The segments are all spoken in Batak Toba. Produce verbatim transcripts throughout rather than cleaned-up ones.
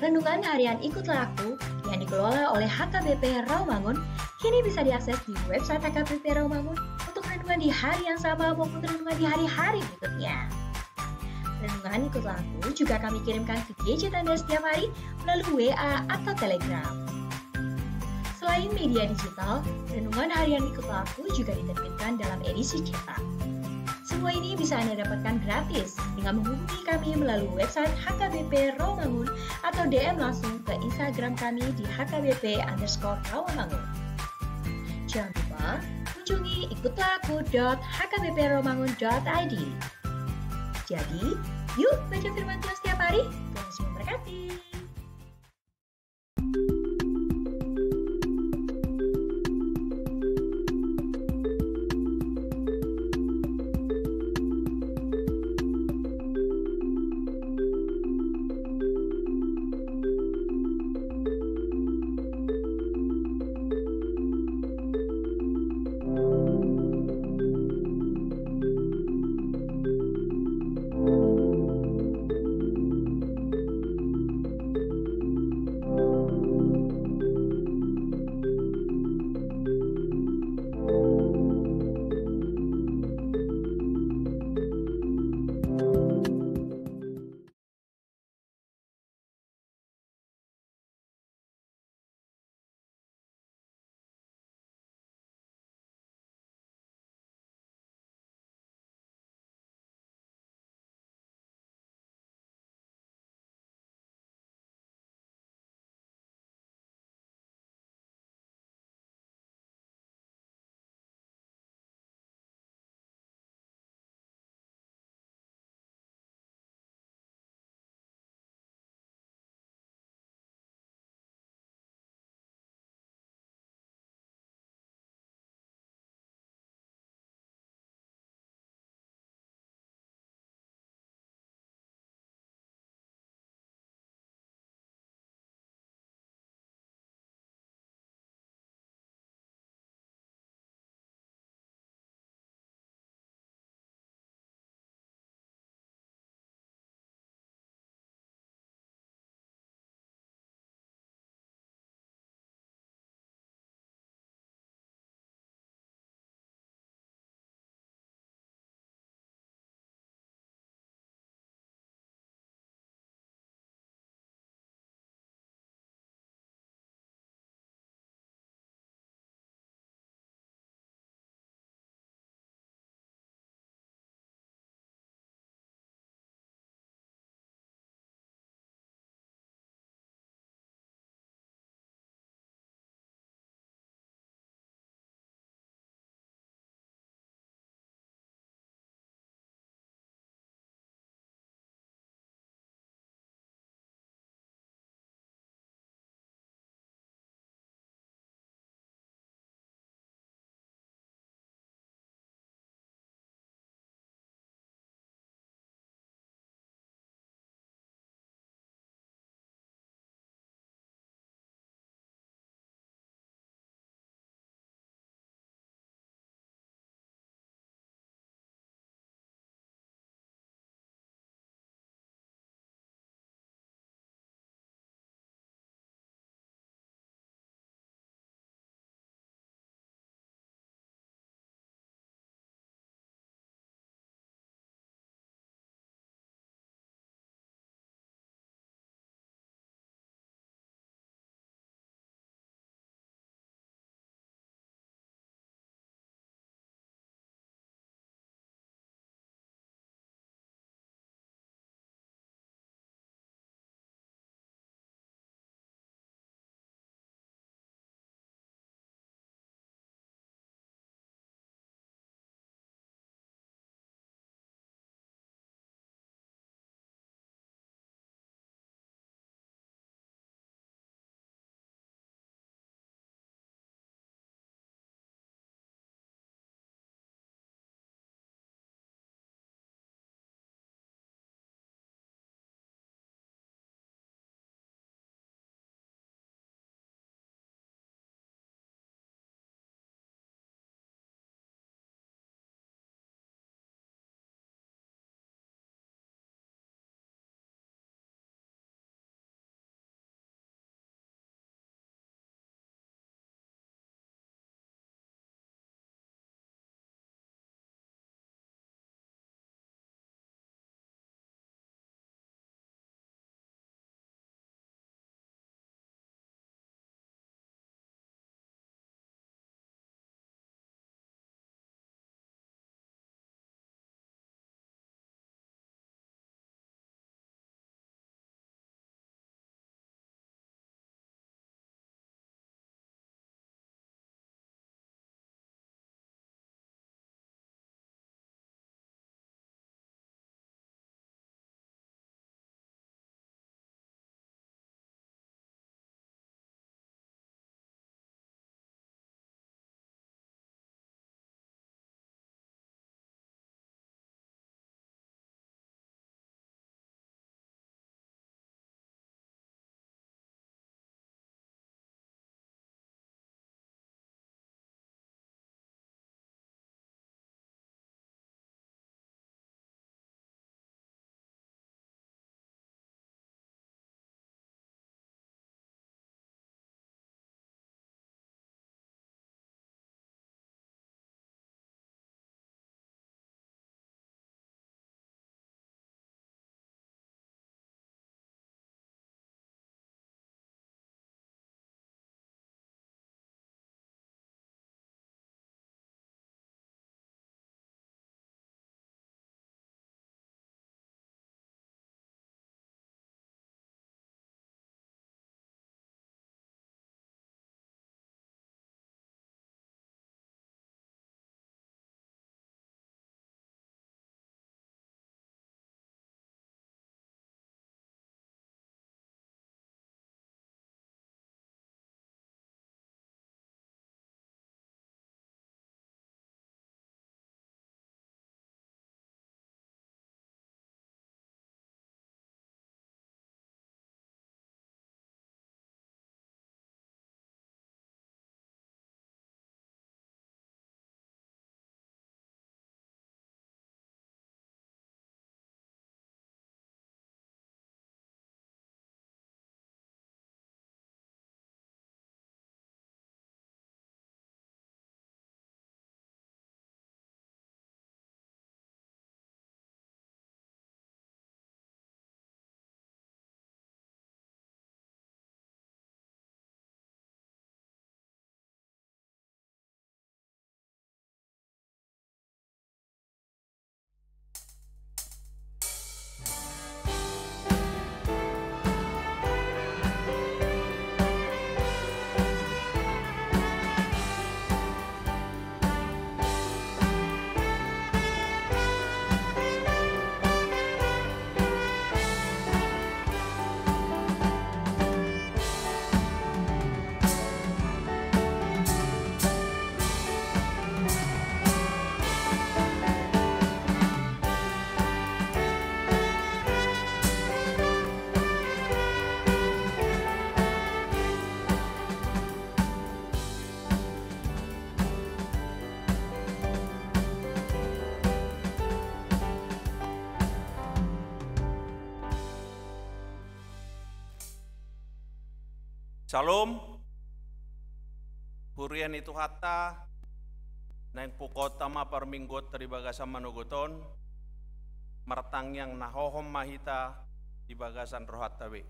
Renungan harian Ikutlah Aku yang dikelola oleh H K B P Rawamangun kini bisa diakses di website H K B P Rawamangun untuk renungan di hari yang sama maupun renungan di hari-hari berikutnya. Renungan Ikutlah Aku juga kami kirimkan ke gadget Anda setiap hari melalui W A atau Telegram. Selain media digital, renungan harian Ikutlah Aku juga diterbitkan dalam edisi cetak. Semua ini bisa Anda dapatkan gratis dengan menghubungi kami melalui website H K B P Rawamangun atau D M langsung ke Instagram kami di H K B P underscore Rawamangun. Jangan lupa kunjungi ikutlah aku dot H K B P rawamangun dot I D. Jadi, yuk baca firman Tuhan setiap hari. Tuhan Yesus memberkati. Syalom. Huria ni Tuhanta, naeng pungkaonta ma parmingguonta di bagasan manogot on, martangiang na hohom ma hita di bagasan rohanta be.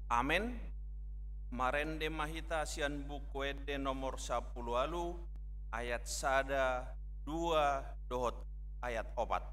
Amen. Marende ma hita sian Buku Ende nomor sampulu ualu, ayat sada, dua, dohot ayat opat.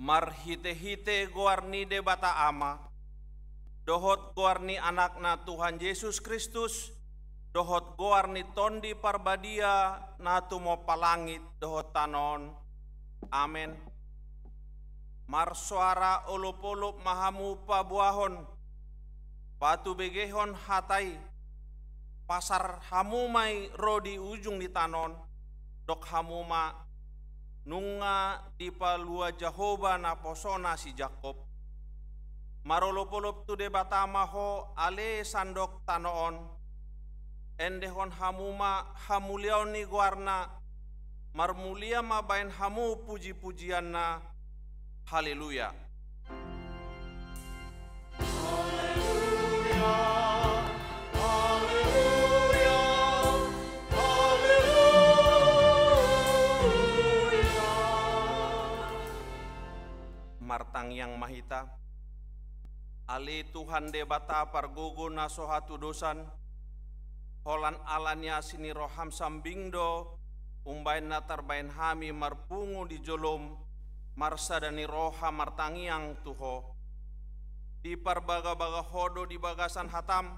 Marhitehite goar ni Debata Ama, dohot goar ni Anakna Tuhan Jesus Kristus, dohot goar ni Tondi Parbadia na tumompa langit dohot tano on. Amen. Marsoara olopolop ma hamu paboahon, patubegehon hata i, pasar hamu ma i ro di ujung ni tano on, dok hamu ma: Nunga dipalua Jahowa naposona si Jakkob. Marolopolop tu Debata ma ho ale sandok tano on. Endehon hamu ma hamuliaon ni goarna, marmulia ma baen hamu pujipujianna. Haleluya. Haleluya, haleluya, haleluya. Martangiang ma hita. Ale Tuhan Debata pargogo na so hatudosan, holan ala ni asi ni roham sambing do umbaen na tarbaen hami marpungu di jolom, marsada ni roha martangiang tu Ho. Diparbagabagaho do di bagasan hatam,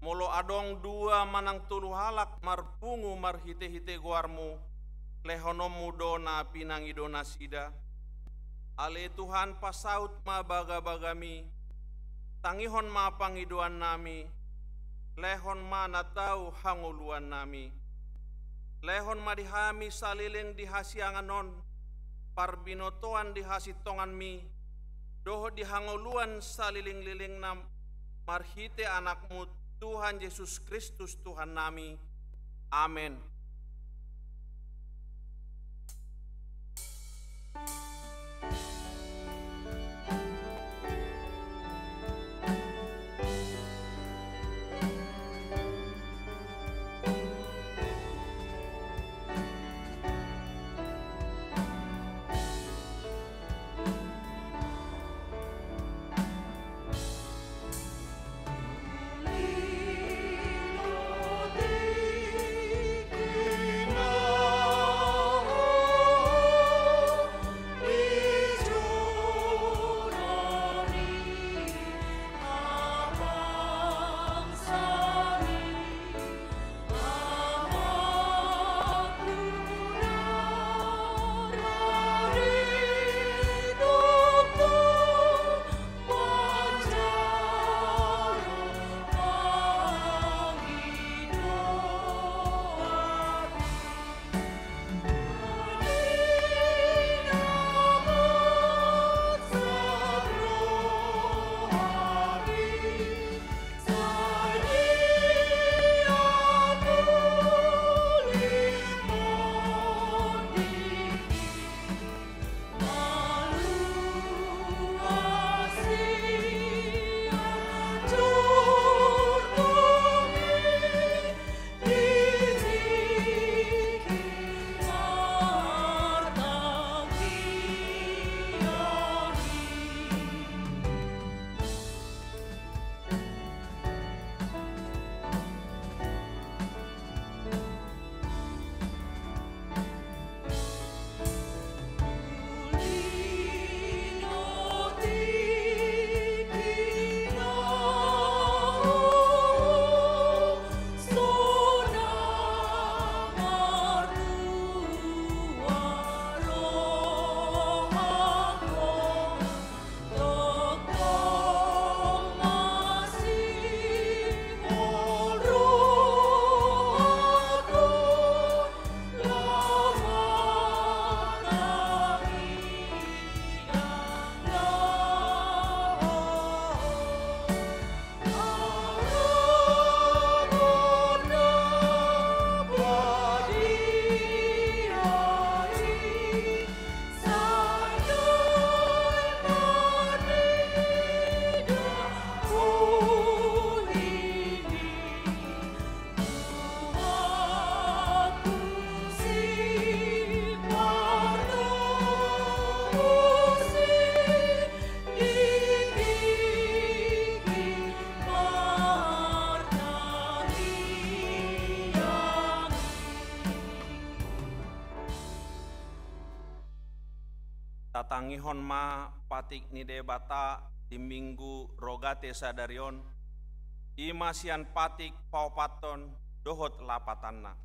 molo adong dua manang tolu halak marpungu marhitehite goarmu, lehononmu do na pinangido nasida. Ale Tuhan, pasaut ma bagabagami, tangihon ma pangidoannami, lehon ma na tau hangoluannami. Lehon ma di hami saleleng di hasiangan on, parbinotoan di hasintonganmi, dohot di hangoluan salelenglelengna, marhite Anakmu, Tuhan Jesus Kristus, Tuhannami. Amen. Tatangihon ma patik ni Debata di Minggu Rogate sadari on, i ma sian patik paopathon dohot lapatanna.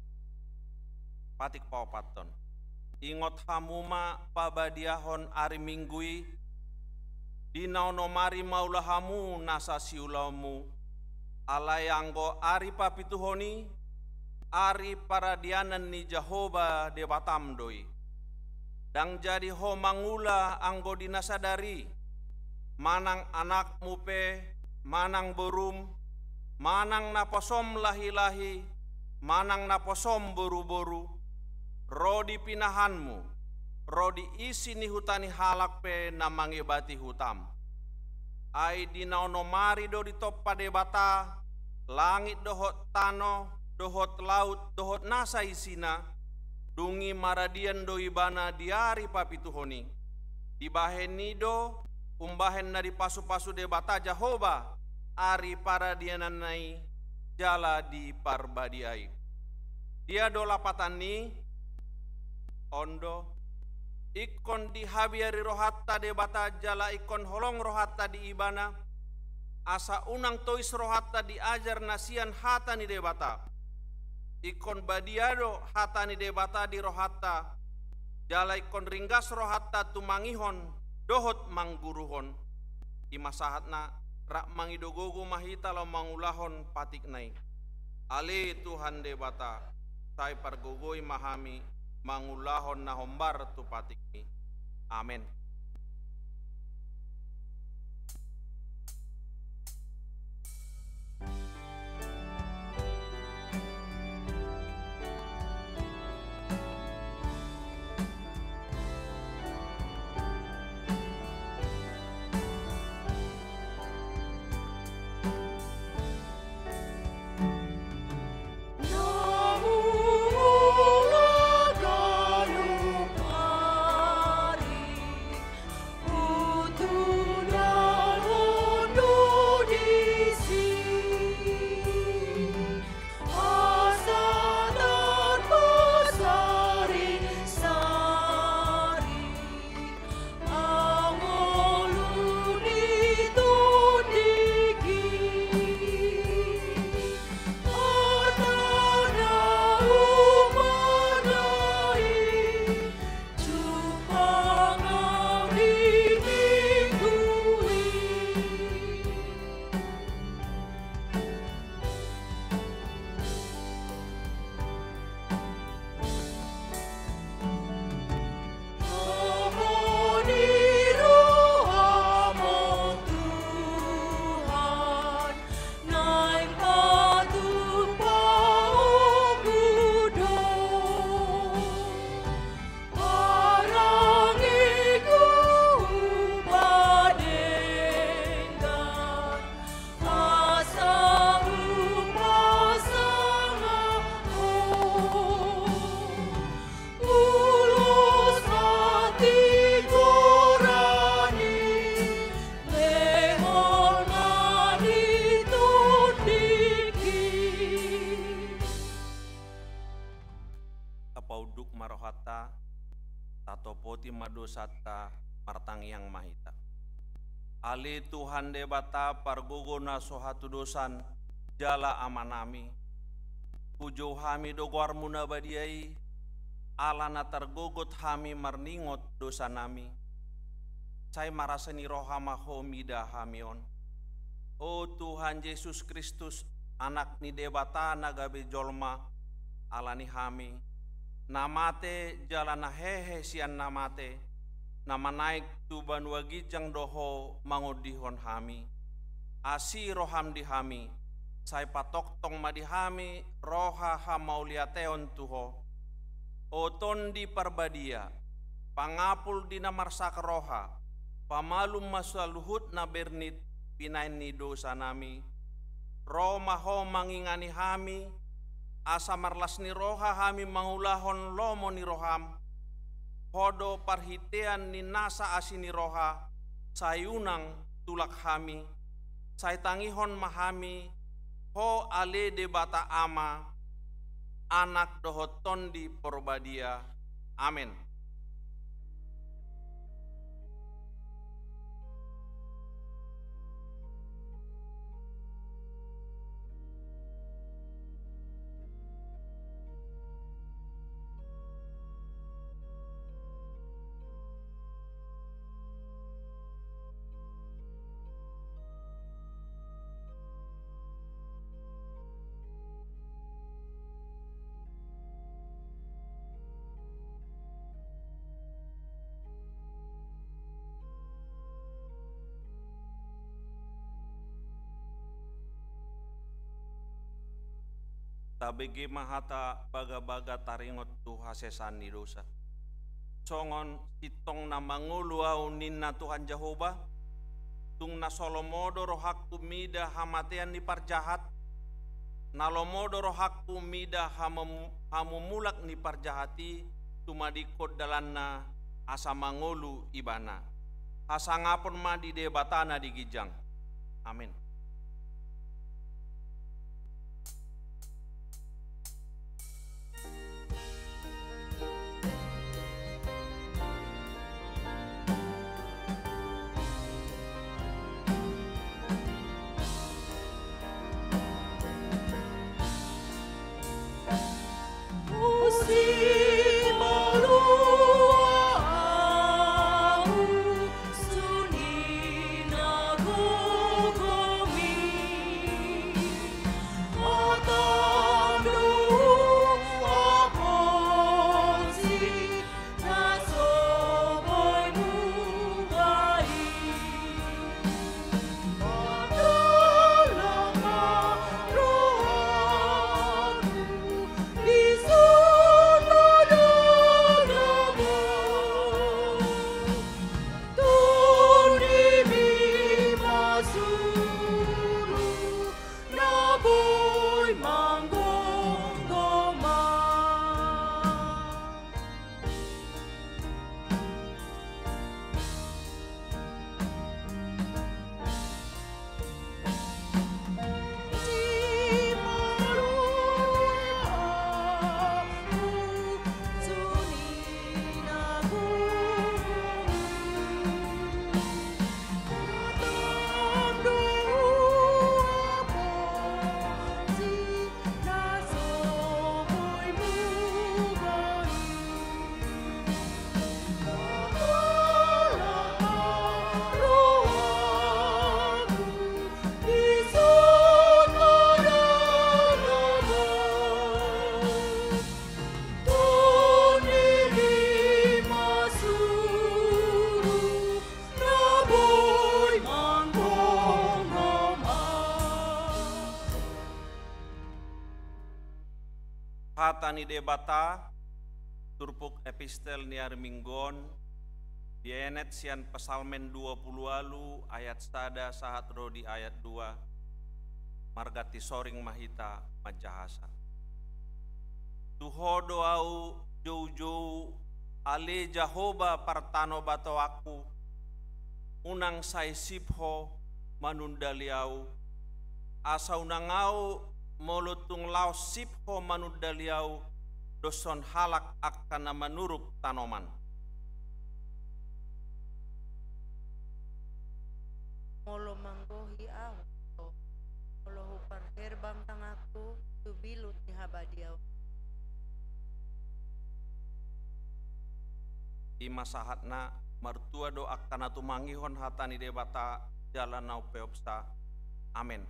Patik paopathon. Ingot hamu ma pabadiahon ari Minggu i, di na onom ari maula hamu nasa siulaonmu, alai anggo ari papituhon i, ari paradianan ni Jahowa Debatam do i. Ndang jadi ho mangula anggo di na sadari, manang anakmu pe, manang borum, manang naposom lahilahi, manang naposom boruboru, ro di pinahanmu, ro di isi ni huta ni halak pe na mangebati hutam. Ai di na onom ari do ditompa Debata langit dohot tano, dohot laut, dohot nasa isina, dung i maradian do Ibana di ari papituhon i. Dibahen i do, umbahen na dipasupasu Debata Jahowa ari paradiananna i jala diparbadia i. Dia do lapatan ni i? On do. Ingkon dihabiari rohanta Debata jala ingkon holong rohanta di Ibana, asa unang tois rohanta di ajar na sian hata ni Debata. Ingkon badia do hata ni Debata di rohanta, jala ingkon ringgas rohanta tumangihon dohot mangguruhon. I ma sahatna, rap mangido gogo ma hita laho mangulahon patikna i. Ale Tuhan Debata, sai pargogoi ma hami mangulahon na hombar tu patikmi. Amen. Tapaunduk ma rohanta, tatopoti ma dosanta, martangiang ma hita. Ale Tuhan Debata, pargogo na so hatudosan, jala Amanami, pujou hami do goarmu na badia i, ala na targogot hami marningot dosanami. Sai marasa ni roha ma Ho mida hami on. O Tuhan Jesus Kristus, Anak ni Debata na gabe jolma, ala ni hami, na mate jala na hehe sian na mate, na manaek tu banua ginjang do Ho mangondihon hami. Asi roham di hami, sai patongtong ma di hami roha hamauliateon tu Ho. O Tondi Parbadia, pangapul di na marsak roha, pamalum ma saluhut na bernit pinaen ni dosanami. Ro ma Ho mangingani hami, asa marlas ni roha hami mangulahon lomo ni roham. Ho do parhitean ni nasa asi ni roha, sai unang tulak hami, sai tangihon ma hami, Ho ale Debata Ama, Anak dohot Tondi Porbadia. Amen. Tabege ma hata bagabaga taringot tu hasesaan ni dosa. Songon sintong na mangolu ahu ninna Tuhan Jahowa, tung na so lomo do rohangku mida hamatean ni parjahat, na lomo do rohangku mida hamum-, hamumulak ni parjahat i tumadingkon dalanna asa mangolu ibana. Hasangapon ma di Debata na di ginjang. Amen. Hata ni Debata, turpuk epistel ni ari Minggu on, dienet sian Psalmen dua pulu ualu ayat sada sahat ro di ayat dua, marganti soring ma hita manjahasa. Tu Ho do ahu joujou, ale Jahowa partanobatoanku, unang sai sip Ho manundali ahu, asa unang ahu molo tung laos sip Ho manundali ahu, doshon halak angka na manuruk tanoman. Molo manggohi ahu, molo huparherbang tanganku tu bilut ni habadiaon. I ma sahatna. Martua do angka na tumangihon hata ni Debata jala na umpeopsa. Amen.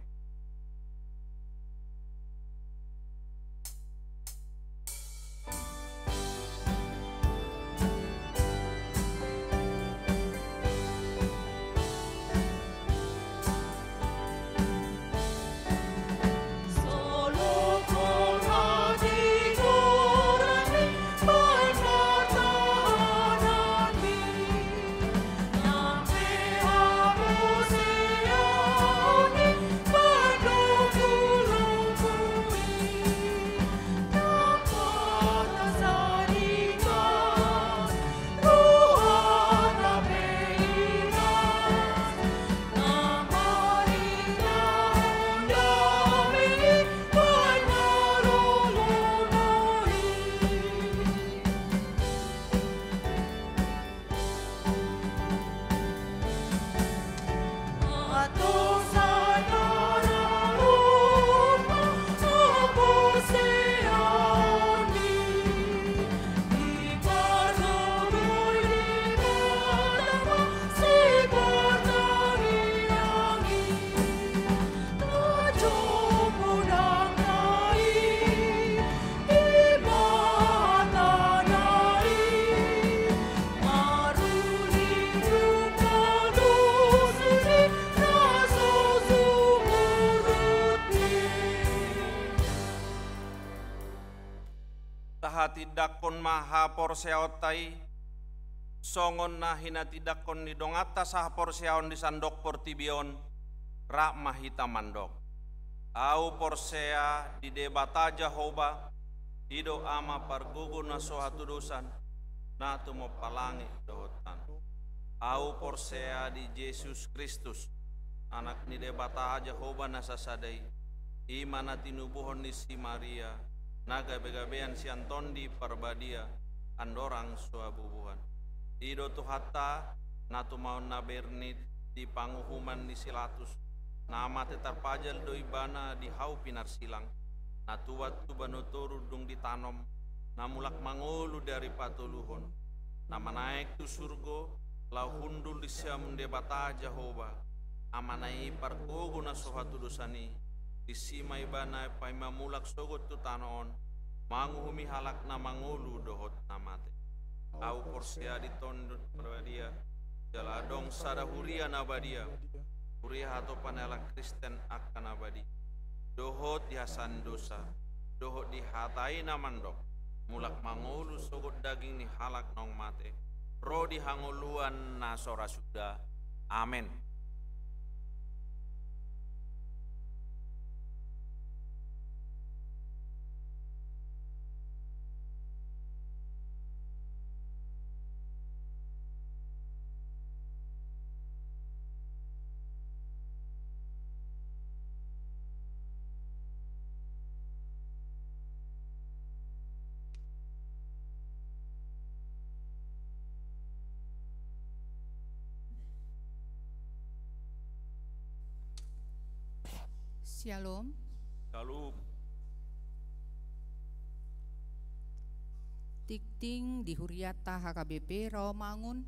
Tahatindangkon ma haporseaonta i, songon na hinatindangkon ni donganta sahaporseaon di sandok portibi on, rap ma hita mandok. Ahu porsea di Debata Jahowa, i do Ama pargogo na so hatudosan, na tumompa langit dohot tano. Ahu porsea di Jesus Kristus, Anak ni Debata Jahowa na sasada i, i ma na tinubuhon ni si Maria, na gabegabean sian Tondi Parbadia, andorang so habubuhan. I do Tuhanta, na tumaon na bernit di panguhuman ni si Latus, na mate tarpajal do ibana di hau pinarsilang, na tuat tu banua toru dung ditanom, na mulak mangolu di ari patoluhon, na manaek tu surgo, laho hundul di siamun Debata Jahowa, Amana i pargogo na so hatudosan i, disi ma ibana paima mulak sogot tu tano on, manguhumi halak na mangolu dohot na mate. Ahu porsea di Tondi Parbadia, jala adong sada huria na badia, huria hatopan ni halak Kristen angka na badia, dohot di hasesaan dosa, dohot di hata i na mandok, mulak mangolu sogot daging ni halak naung mate, ro di hangoluan na so ra suda. Amen. Syalom. Syalom. Tingting di huriata H K B P Rawamangun,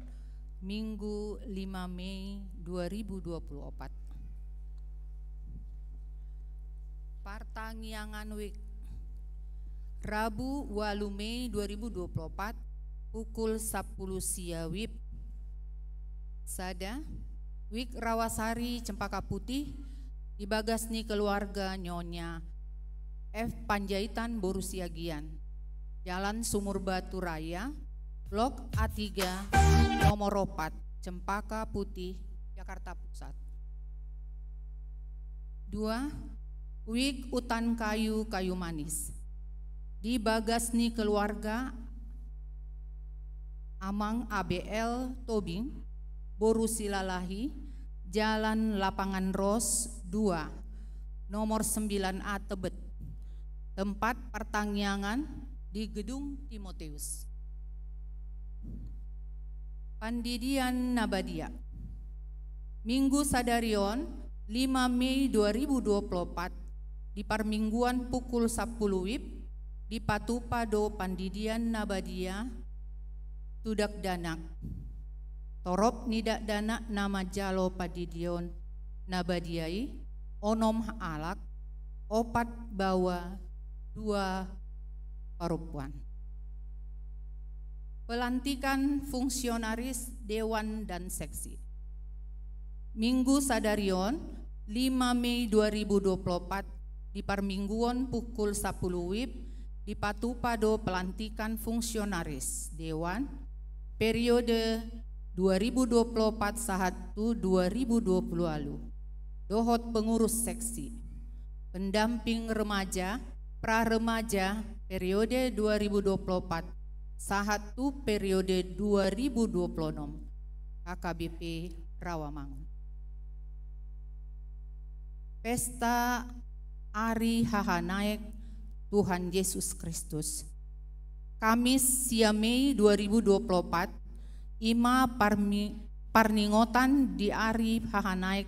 Minggu lima Mei dua ribu dua puluh opat. Partangiangan wijk. Rabu ualu Mei dua ribu dua puluh opat, pukul sampulu sia wib. Sada, wijk Rawasari Cempaka Putih, di bagas ni keluarga Nyonya F Panjaitan boru Siagian, Jalan Sumur Batu Raya, Blok A tiga, nomor opat, Cempaka Putih, Jakarta Pusat. Dua, Wik Utan Kayu, Kayu Manis. Di bagas ni keluarga Amang A B L Tobing, boru Silalahi, Jalan Lapangan Ros dua, nomor sembilan A Tebet. Tempat partangiangan di Gedung Timoteus. Pandidian na badia. Minggu sadari on, lima Mei dua ribu dua puluh opat, di parmingguan pukul sampulu wib, dipatupa do pandidian na badia tu dakdanak. Torop ni dakdanak na manjalo pandidion na badia i, onom halak, opat baoa, dua parompuan. Pelantikan fungsionaris dewan dan seksi. Minggu sadari on, lima Mei dua ribu dua puluh opat, di parmingguon pukul sampulu wib, dipatupa do pelantikan fungsionaris dewan periode dua ribu dua puluh opat sahat tu dua ribu dua puluh ualu, dohot pengurus seksi, pendamping remaja, pra remaja periode dua ribu dua puluh opat sahat tu periode dua ribu dua puluh onom, H K B P Rawamangun. Pesta Ari Hahanaek Tuhan Yesus Kristus. Kamis, sia Mei dua ribu dua puluh opat, i ma parmi-, parningotan di Ari Hahanaek,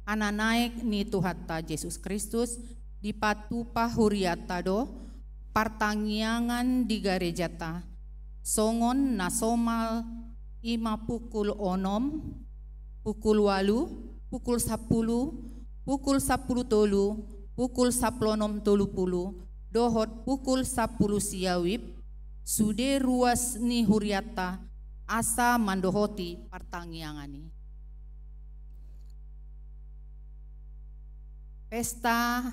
Hananaek ni Tuhanta Jesus Kristus, dipatupa hurianta do partangiangan di garejanta, songon na somal, i ma pukul onom, pukul ualu, pukul sampulu, pukul sampulu tolu, pukul sampulu onom tolu pulu, dohot pukul sampulu sia wib, sude ruas ni hurianta, asa mandohoti partangiangan i. Pesta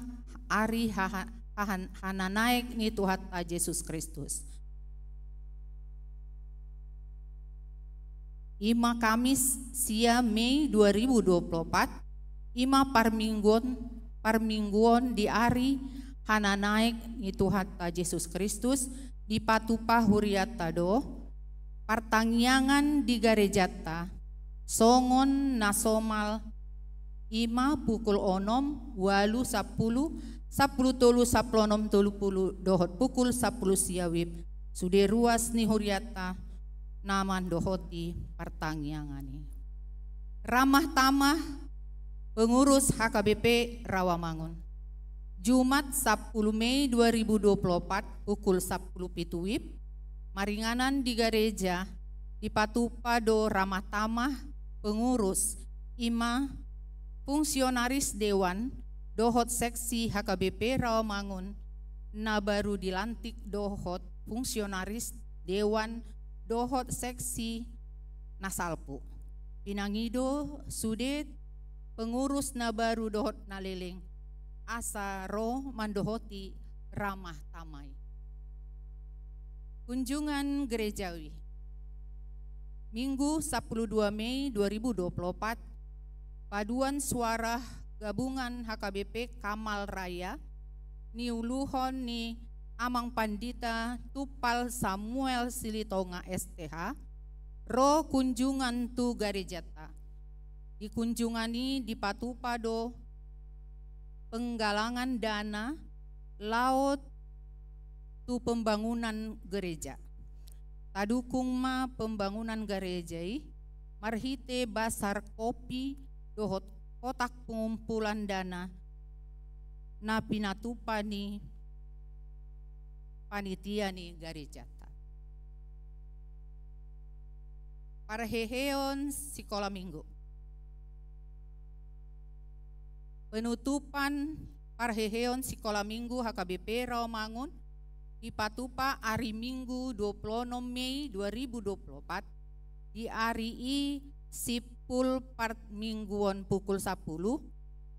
Ari Haha-, Hahan-, Hananaek ni Tuhanta Jesus Kristus. I ma Kamis, sia Mei dua ribu dua puluh opat, i ma parmingguon, parmingguon di Ari Hananaek ni Tuhanta Jesus Kristus, dipatupa hurianta do partangiangan di garejanta, songon na somal, i ma pukul onom, ualu, sampulu, sampulu tolu, sampulu onom tolu pulu, dohot pukul sampulu sia wib, sude ruas ni hurianta na mandohoti partangiangan i. Ramah tamah pengurus H K B P Rawamangun. Jumat, sampulu Mei dua ribu dua puluh opat, pukul sampulu pitu wib, maringanan di gareja, dipatupa do ramah tamah pengurus, i ma fungsionaris dewan dohot seksi H K B P Rawamangun na baru dilantik dohot fungsionaris dewan dohot seksi na salpu. Pinangido sude pengurus na baru dohot na leleng, asa ro mandohoti ramah tamah i. Kunjungan gerejawi. Minggu, sampulu dua Mei dua ribu dua puluh opat, paduan suara gabungan H K B P Kamal Raya, niuluhon ni Amang Pandita Tumpal Samuel Silitonga S T H, ro kunjungan tu garejanta. Di kunjungan i dipatupa do penggalangan dana laho tu pembangunan gereja. Tadukung ma pembangunan gareja i marhite basar kopi dohot kotak pengumpulan dana na pinatupa ni panitia ni garejanta. Parheheon sikola minggu. Penutupan parheheon sikola minggu H K B P Rawamangun dipatupa ari Minggu dua puluh onom Mei dua ribu dua puluh opat, di ari i simpul parmingguon pukul sampulu,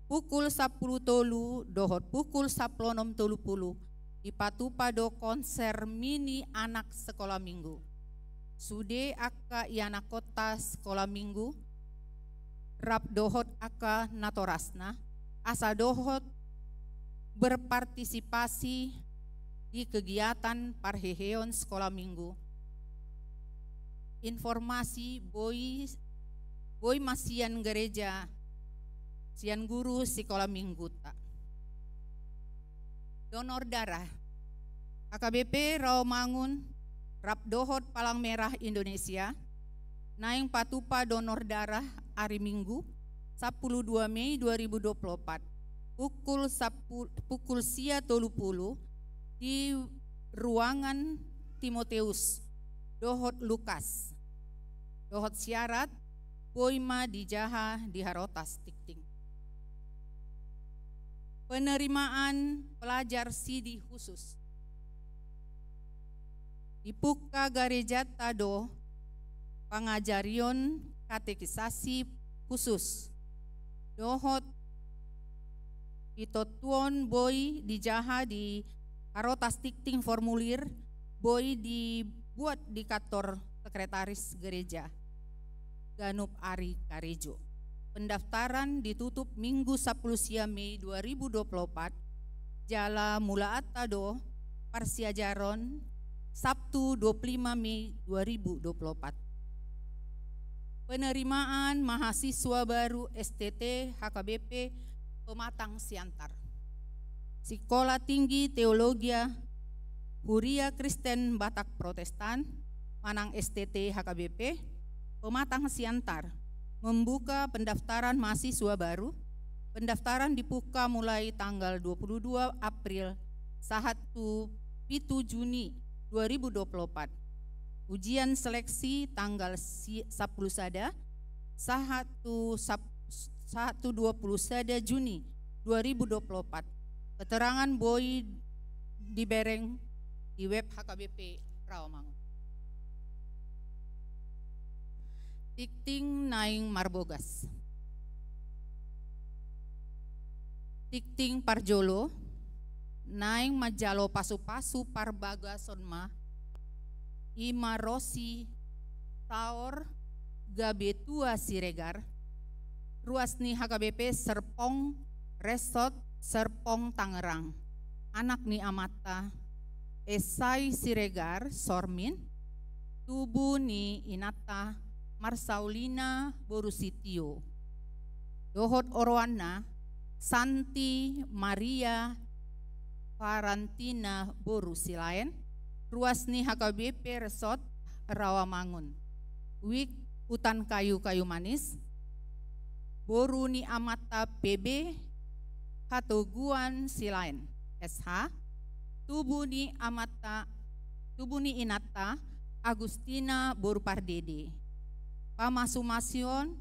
Pukul sampulu tolu dohot pukul sampulu onom tolu pulu dipatupa do konser mini anak sekolah minggu. Sude angka ianakhonta sekolah minggu rap dohot angka natorasna asa dohot berpartisipasi di kegiatan parheheon sekolah minggu. Informasi boi, boi ma sian gereja, sian guru sekolah mingguta. Donor darah. H K B P Rawamangun rap dohot Palang Merah Indonesia naeng patupa donor darah ari Minggu, sampulu dua Mei dua ribu dua puluh opat, pukul sapu-, pukul sia tolu pulu di ruangan Timoteus dohot Lukas. Dohot syarat, boi ma dijaha di Harotas Tingting. Penerimaan pelajar sidi khusus. Dipungka garejanta do pangajarion katekisasi khusus dohot pitontuon boi dijaha di Harotas Tingting, formulir boi dibuat di kantor sekretaris gereja ganup ari karejo. Pendaftaran ditutup Minggu sampulu sia Mei dua ribu dua puluh opat, jala mulaanta do parsiajaron Sabtu dua puluh lima Mei dua ribu dua puluh opat. Penerimaan mahasiswa baru S T T H K B P Pematang Siantar. Sikola Tinggi Teologia Huria Kristen Batak Protestan manang S T T H K B P Pematang Siantar membuka pendaftaran mahasiswa baru. Pendaftaran dipungka mulai tanggal dua puluh dua April sahat tu pitu Juni dua ribu dua puluh opat. Ujian seleksi tanggal si-, sampulu sada sahat tu sap-, sahat tu dua puluh sada Juni dua ribu dua puluh opat. Keterangan boi dibereng di web H K B P Rawamangun. Tingting naeng marbogas. Tingting parjolo, naeng manjalo pasu-pasu parbagason ma, i ma ro si Saor Gabetua Siregar, ruas ni H K B P Serpong, Resort Serpong Tangerang, anak ni amanta Esai Siregar Sormin, tubu ni inanta Marsaulina boru si Tio, dohot oroanna Santi Maria Farantina boru Silaen, ruas ni H K B P Resort Rawamangun, Wik Hutan Kayu Kayu Manis, boru ni amanta P B Hatoguan Silaen, S H, tubu ni amanta, tubu ni inanta Agustina boru Pardede. Pamasu-masuon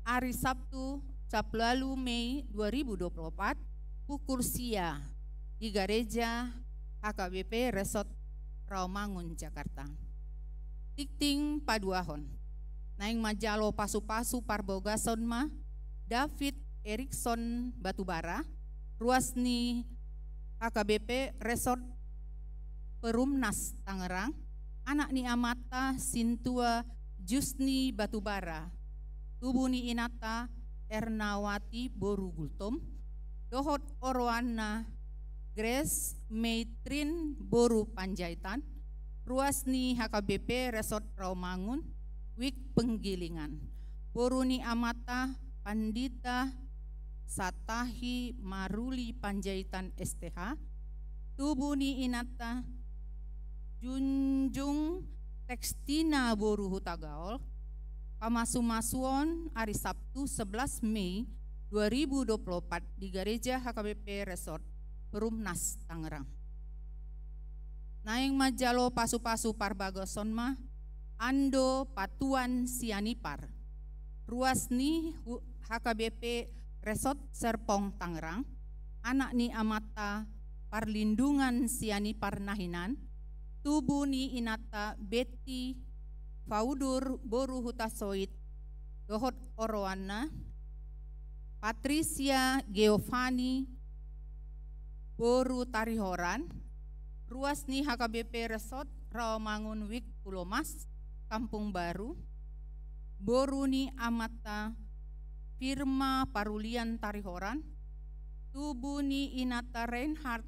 ari Sabtu, sampulu ualu Mei dua ribu dua puluh opat, pukul sia di gareja H K B P Resort Rawamangun, Jakarta. Tingting paduahon, naeng manjalo pasu-pasu parbagason ma David Erikson Batubara, ruas ni H K B P Resort Perumnas Tangerang, anak ni amanta Sintua Jusni Batubara, tubu ni inanta Ernawati boru Gultom, dohot oroanna Grace Meitrin boru Panjaitan, ruas ni H K B P Resort Rawamangun, Wik Penggilingan, boru ni amanta Pandita Satahi Maruli Panjaitan, S T H, tubu ni inanta Junjung Tekstina boru Hutagaol. Pamasu-masuon ari Sabtu, sebelas Mei dua ribu dua puluh opat, di gareja H K B P Resort Perumnas Tangerang. Naeng manjalo pasu-pasu parbagason ma Ando Patuan Sianipar, ruas ni hu-, H K B P Resort Serpong Tangerang, anak ni amanta Parlindungan Sianipar Nahinan, tubu ni inanta Betty Faudur boru Hutasoit, dohot oroanna Patricia Geovani boru Tarihoran, ruas ni H K B P Resort Rawamangun Wijk Pulomas, Kampung Baru, boru ni amanta Firma Parulian Tarihoran, tubu ni inanta Reinhard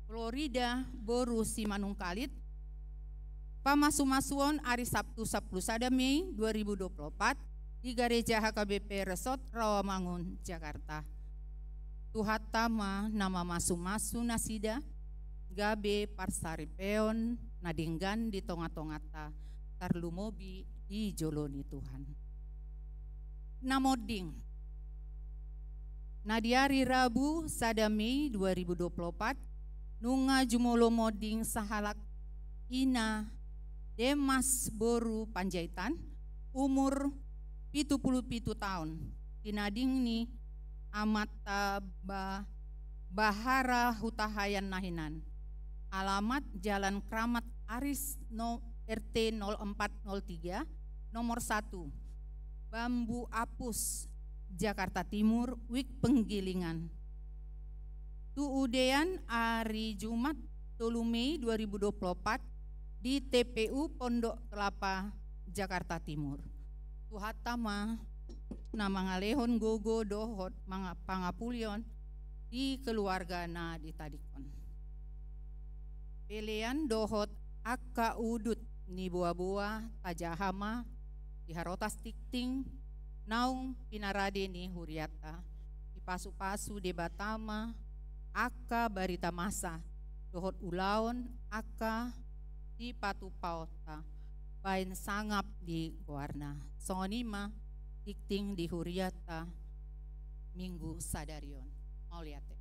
Florida boru Simanungkalit. Pamasumasuon ari Sabtu sampulu sada Mei dua ribu dua puluh opat di Gareja H K B P Resort Rawamangun, Jakarta. Tuhanta ma na mamasumasu nasida gabe parsaripeon na denggan di tongatonganta, tarlumobi di jolo ni Tuhan. Na monding. Na di ari Rabu sada Mei dua ribu dua puluh opat, nunga jumolo monding sahalak ina Demas boru Panjaitan, umur pitu pulu pitu taon, tinading ni amanta ba-, Bahara Hutahaean na hinan. Alamat Jalan Kramat Aris no-, R T nol empat nol tiga, nomor satu, Bambu Apus, Jakarta Timur, Wijk Penggilingan. Tuudean ari Jumat tolu Mei dua ribu dua puluh opat di T P U Pondok Kelapa, Jakarta Timur. Tuhanta ma na mangalehon gogo dohot manga-, pangapulion di keluarga na ditadingkon. Pelean dohot angka udut ni boaboa tajaha ma di harotas tingting naung pinarade ni hurianta. Dipasupasu Debata ma angka barita masa dohot ulaon angka sipatupaonta baen sangap di goarna. Songon i ma tingting di hurianta Minggu sadari on. Mauliate.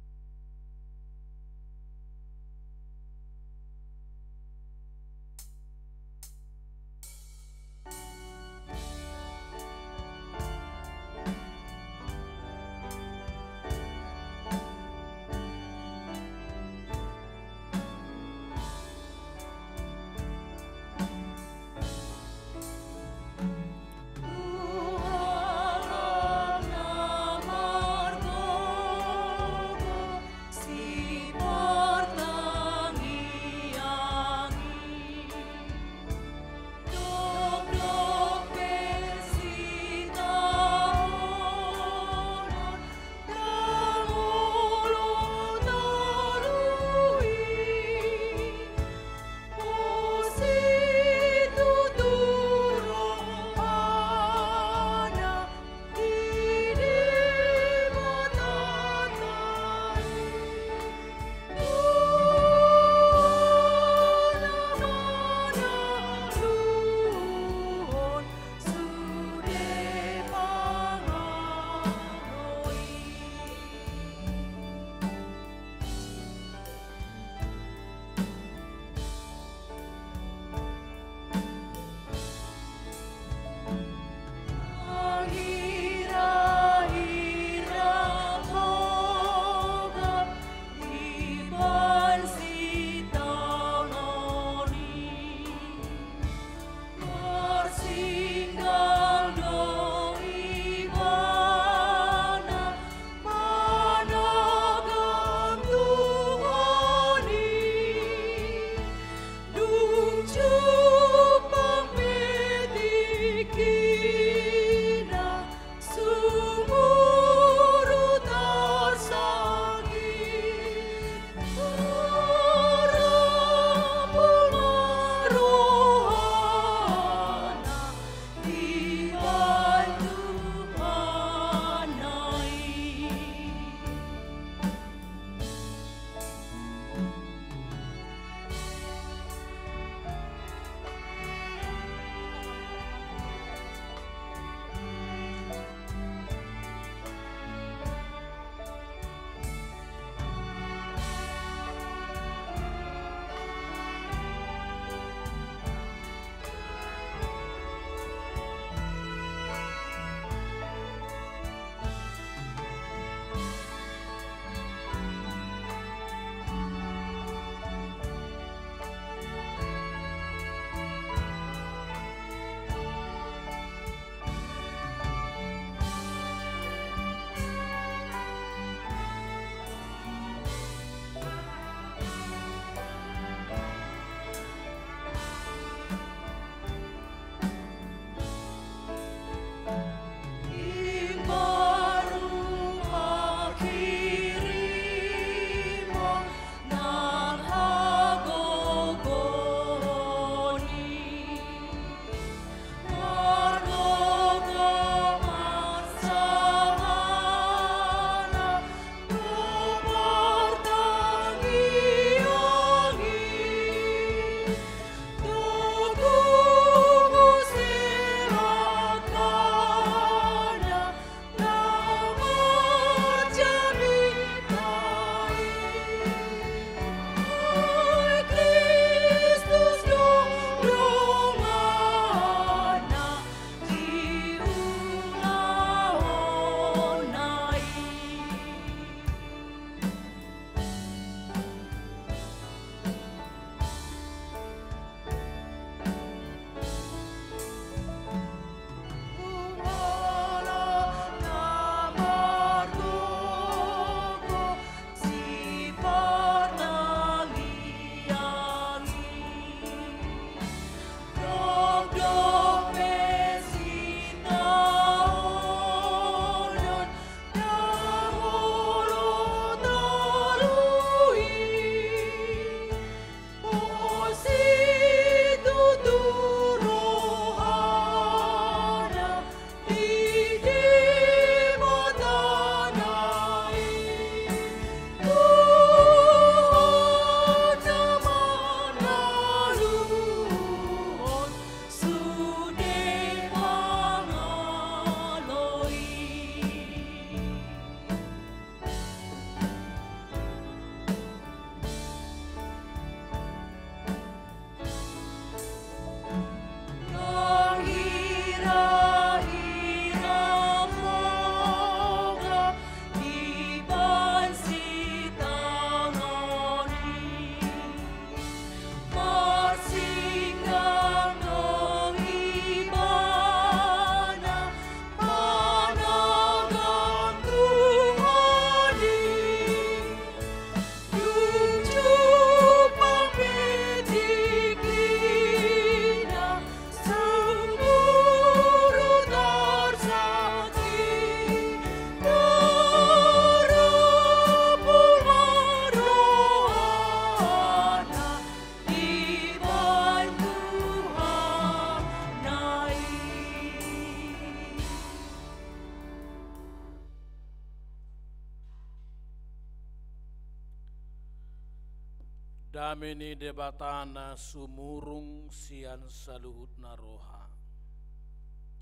Dame ni Debata na sumurung sian saluhutna roha,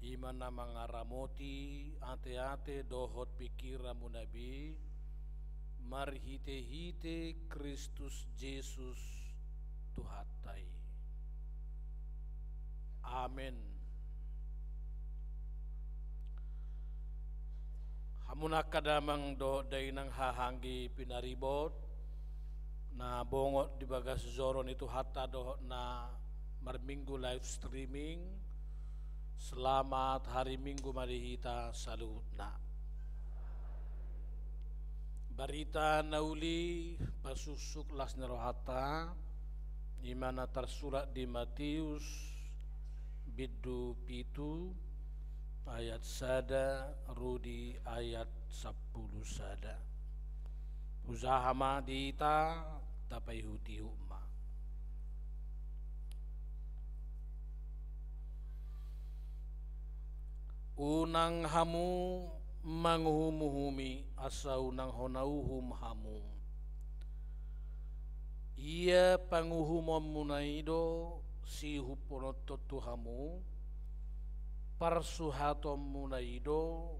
i ma na mangaramoti ateate dohot pingkiranmuna be, marhitehite Kristus Jesus Tuhanta i. Amen. Hamu angka damang dohot dainang, haha anggi pinaribot, na bongot di bagas joro ni Tuhanta dohot na marminggu live streaming, selamat hari Minggu ma di hita saluhutna. Barita na uli pasuksuk las ni rohanta, i ma na tarsurat di Matius bindu pitu ayat sada ro di ayat sampulu sada. Hujaha ma di hita, tapaihutihut ma. Unang hamu manguhumuhumi, asa unang hona uhum hamu. Ia panguhumonmuna i do siuhumhononhon tu hamu, parsuhatonmuna i do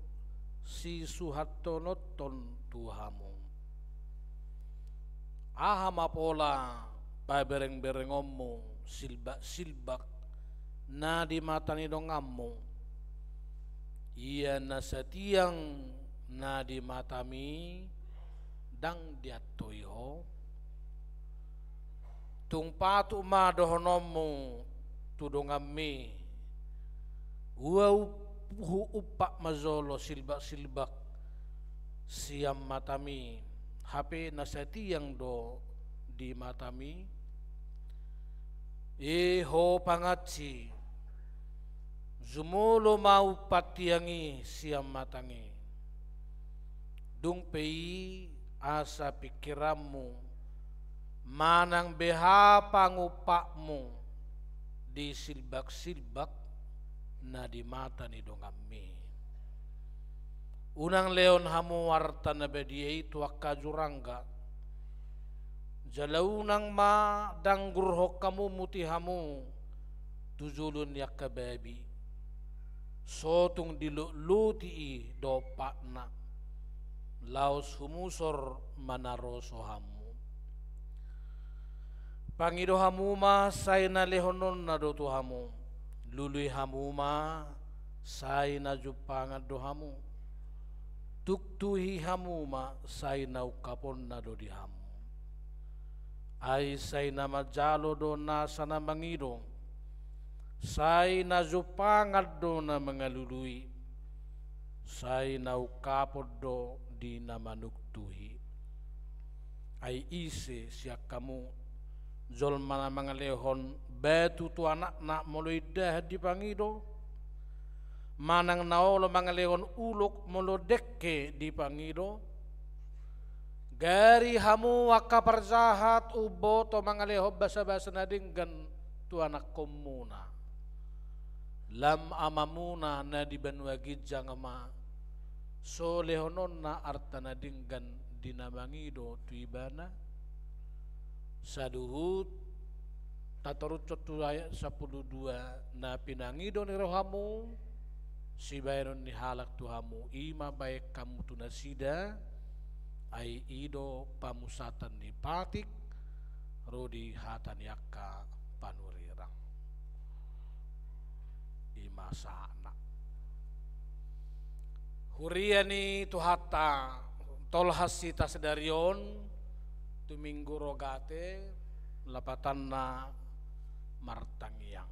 sisuhathononhon tu hamu. Aha ma pola paberengberengonmu silbaksilbak na di mata ni donganmu? Ia na satiang na di matami ndang diantoi ho? Tung patut ma dohononmu tu donganmi: Ua hu-, huumpat ma jolo silbaksilbak sian matami, hape na satiang do di matami? E ho pangansi, jumolo ma umpat tiang i sian matam i. Dung pe i, asa pingkiranmu manang beha pangumpatmu di silbaksilbak na di mata ni donganmi. Unang lehon hamu arta na badia i tu angka jurangga, jala unang ma danggurhon hamu muti hamu tu jolo ni angka babi. So tung dilotloti i do ompatna, laos humusor manaroso hamu. Pangido hamu ma, sai na lehononna do tu hamu. Lului hamu ma, sai na jumpangan do hamu. Tuktuhi hamu ma, sai na ungkaponna do di hamu. Ai sai na manjalo do nasa na mangido, sai na jumpangan do na mangalului, sai na ungkapon do di na manuktuhi. Ai ise sian hamu, jolma na mangalehon batu tu anakna molo indahan dipangido? Manang na olo mangalehon ulok molo dengke dipangido? Gari hamu angka parjahat, umboto mangalehon basabasa na denggan tu anakkonmuna. Lam Amamuna na di banua ginjang ma so lehononna arta na denggan di na mangido tu Ibana? Saluhut tatorushon tu ayat sampulu dua, na pinangido ni rohamu, sibahenon ni halak tu hamu, i ma bahen hamu tu nasida, ai i do pamusatan ni patik ro di hata ni angka panurirang. I ma sahatna. Huria ni Tuhanta, tolhas hita sadari on tu Minggu Rogate, lapatanna martangiang.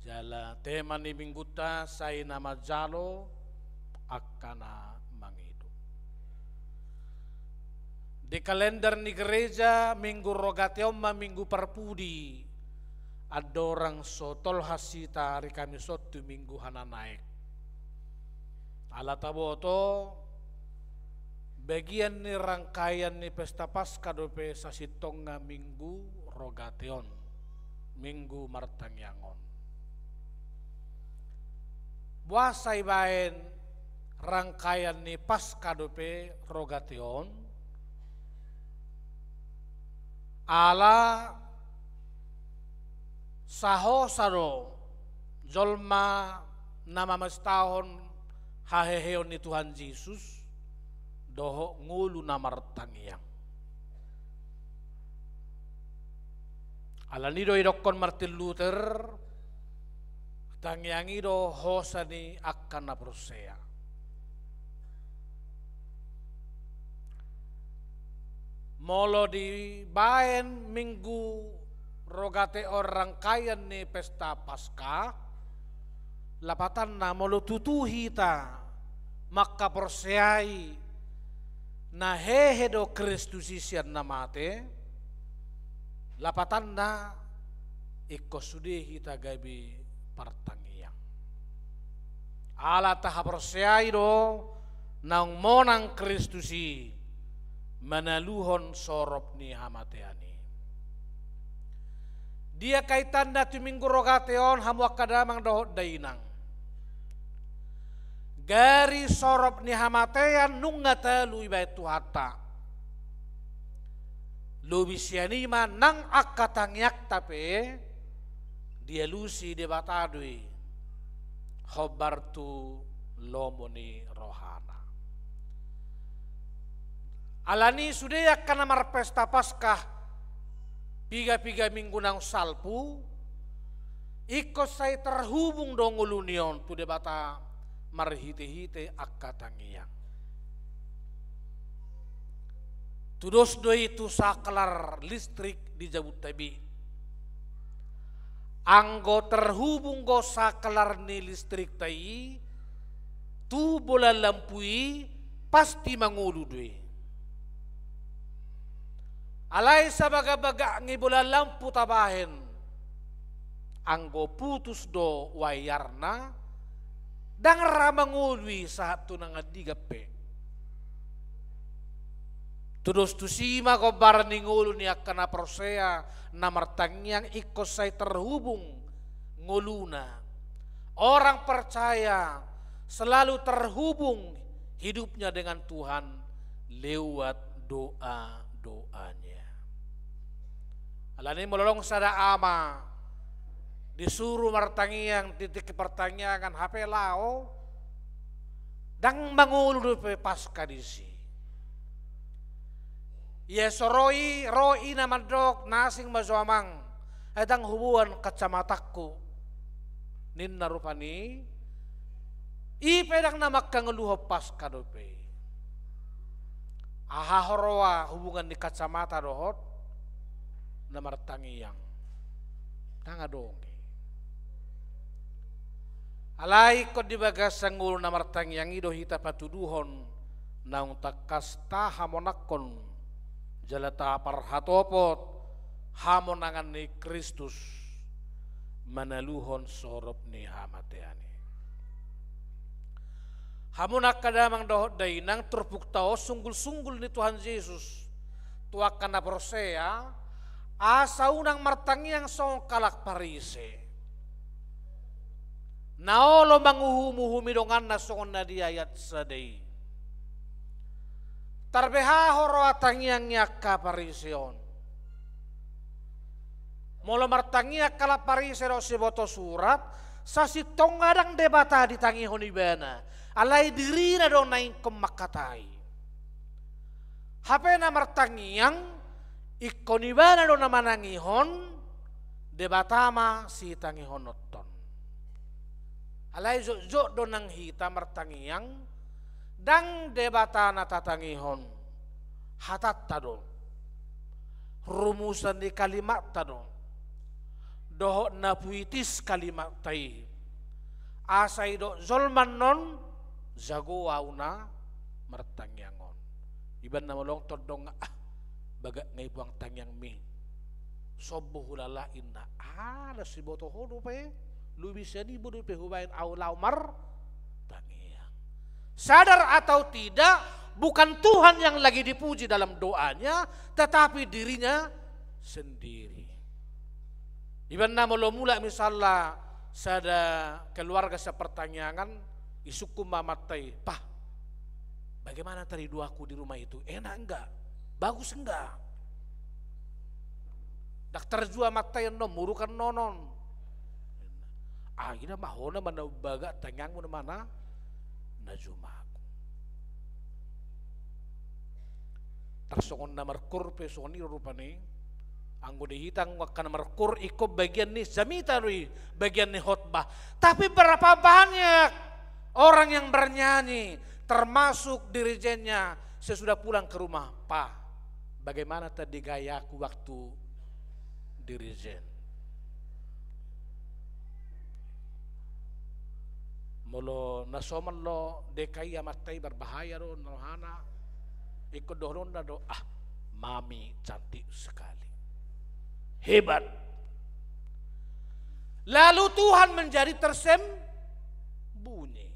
Jala tema ni minggunta, sai na manjalo angka na mangido. Di kalender ni gereja, Minggu Rogate on ma Minggu Parpudi, andorang so tolhas hita ari Kamis on tu Minggu Hananaek. Ala taboto, bagian ni rangkaian ni pesta Paska dope sasintongna Minggu Rogate on, Minggu Martangiang on. Boasa ibahen rangkaian ni Paska dope Rogate on? Ala sahosa do jolma na mamestahon haheheon ni Tuhan Jesus dohot ngolu na martangiang. Alani do idokkon Martin Luther, tangiang i do hosa ni angka na porsea. Molo dibaen Minggu Rogate on rangkaian ni pesta Paskah, lapatanna molo tutu hita mangkaporseai na hehe do Kristus i sian na mate, lapatanna ingkon sude hita gabe partangiang. Ala tahaporseai do naung monang Kristus i manaluhon sorop ni hamatean i. Dia kaitanna tu Minggu Rogate on, hamu angka damang dohot dainang? Gari sorop ni hamatean nunga talu ibaen Tuhanta. Lobi sian i ma nang angka tangiangta pe dialusi Debata do i hombar tu lomo ni rohana. Alani sude angka na marpesta Paskah piga-piga minggu naung salpu, ingkon sai terhubung do ngoluna on tu Debata marhite-hite angka tangiang. Tudos do i tu saklar listrik di jabunta i. Anggo terhubung do saklar ni listrikta i tu bola lampu i, pasti mangolu do i. Alai sabagak-bagak ni bola lampu tabahen, anggo putus do wayarna, ndang ra mangolu i sahat tu na andigan pe. Tudos tusi ma gombaran ni ngolu ni angka na porsea na martangiang, ingkon sai terhubung ngoluna. Orang percaya selalu terhubung hidupnya dengan Tuhan lewat doa-doanya. Alani molo adong sada ama disuru martangiang di tingki partangiangan, hape laho, ndang mangolu dope Paskah disi. Ia so ro i, ro ina mandok, na asing ma jo amang, ai ndang huboan kacamatangku, ninna rupani. I pe ndang na mangkangoluhon Paskah dope. Aha huroa hubungan ni kacamata dohot na martangiang? Ndang adong i. Alai ingkon di bagasan ngolu na martangiang i do hita patuduhon naung tangkas tahamonangkon jala taparhatopot hamonangan ni Kristus manaluhon sorop ni hamatean i. Hamu angka damang dohot dainang, turpukta on sunggul-sunggul ni Tuhan Jesus tu angka na porsea, asa unang martangiang songon halak Parise, na olo manguhum-uhumi donganna songon na di ayat sada i. Tarbeha huroa tangiang ni angka Parise on. Molo martangiang halak Parise dohot siboto surat, sasintongna ndang Debata ditangihon ibana, alai dirina do na ingkon mangkatai. Hape na martangiang, ingkon ibana do na manangihon, Debata ma sitangihononton. Alai jotjot do nang hita martangiang, ndang Debata na tatangihon, hatanta do, rumusan ni kalimatta do, dohot na puitis kalimatta i. Asa idok jolma annon, jago ahu na martangiang on. Ibana molo tondong, ah, bagak nga i puang tangiangmi. Sombo hulala inna, ala siboto ho dope, lobi sian i bo dope hubaen ahu laho martangiang. Sadar atau tidak, bukan Tuhan yang lagi dipuji dalam doanya, tetapi dirinya sendiri. Ibana molo mulak misalna sada keluarga sian partangiangan, isungkun ma amanta i, "Pah, bagaimana tadi doaku di rumah itu? Enak enggak? Bagus enggak?" Ndang tarjua amanta i annon, muruk annon on. Ai na ma ho nama na umbaga tangiangmu nama na, na jumagung. Tarsongon na markoor pe songon i do rupani. Anggo di hita anggo angka na markoor ingkon bagian ni jamita do i, bagian ni khotbah. Tapi berapa banyak orang yang bernyanyi, termasuk dirijennya, sesudah pulang ke rumah, "Pa, bagaimana tadi gayaku waktu dirijen?" Molo na somal do D K I amanta i, berbahaya do na rohana. Ingkon dohononna do, "Ah, mami cantik sekali. Hebat." Lalu Tuhan menjadi tersembunyi.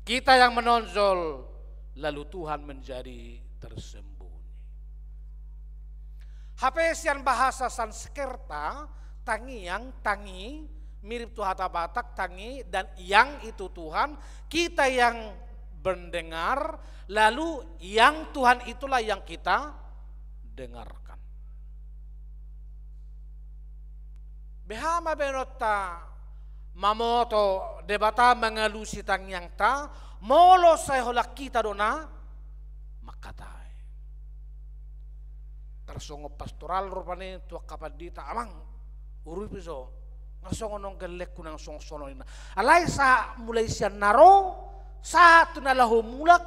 Kita yang menonjol, lalu Tuhan menjadi tersembunyi. Hape sian bahasa Sanskerta, tangiang, tangi, mirip tu hata Batak, tangi, dan yang itu Tuhan, kita yang mendengar, lalu yang Tuhan itulah yang kita dengarkan. Beha ma baenonta mamoto Debata mangalusi tangiangta, molo sai holan hita do na mangkatai. Tarsongon pastoral rupani tu angka pandita, "Amang, urupi jo, nga songon on gellengku nang songon songon," ninna. Alai sahat mulai sian na ro, sahat tu na laho mulak,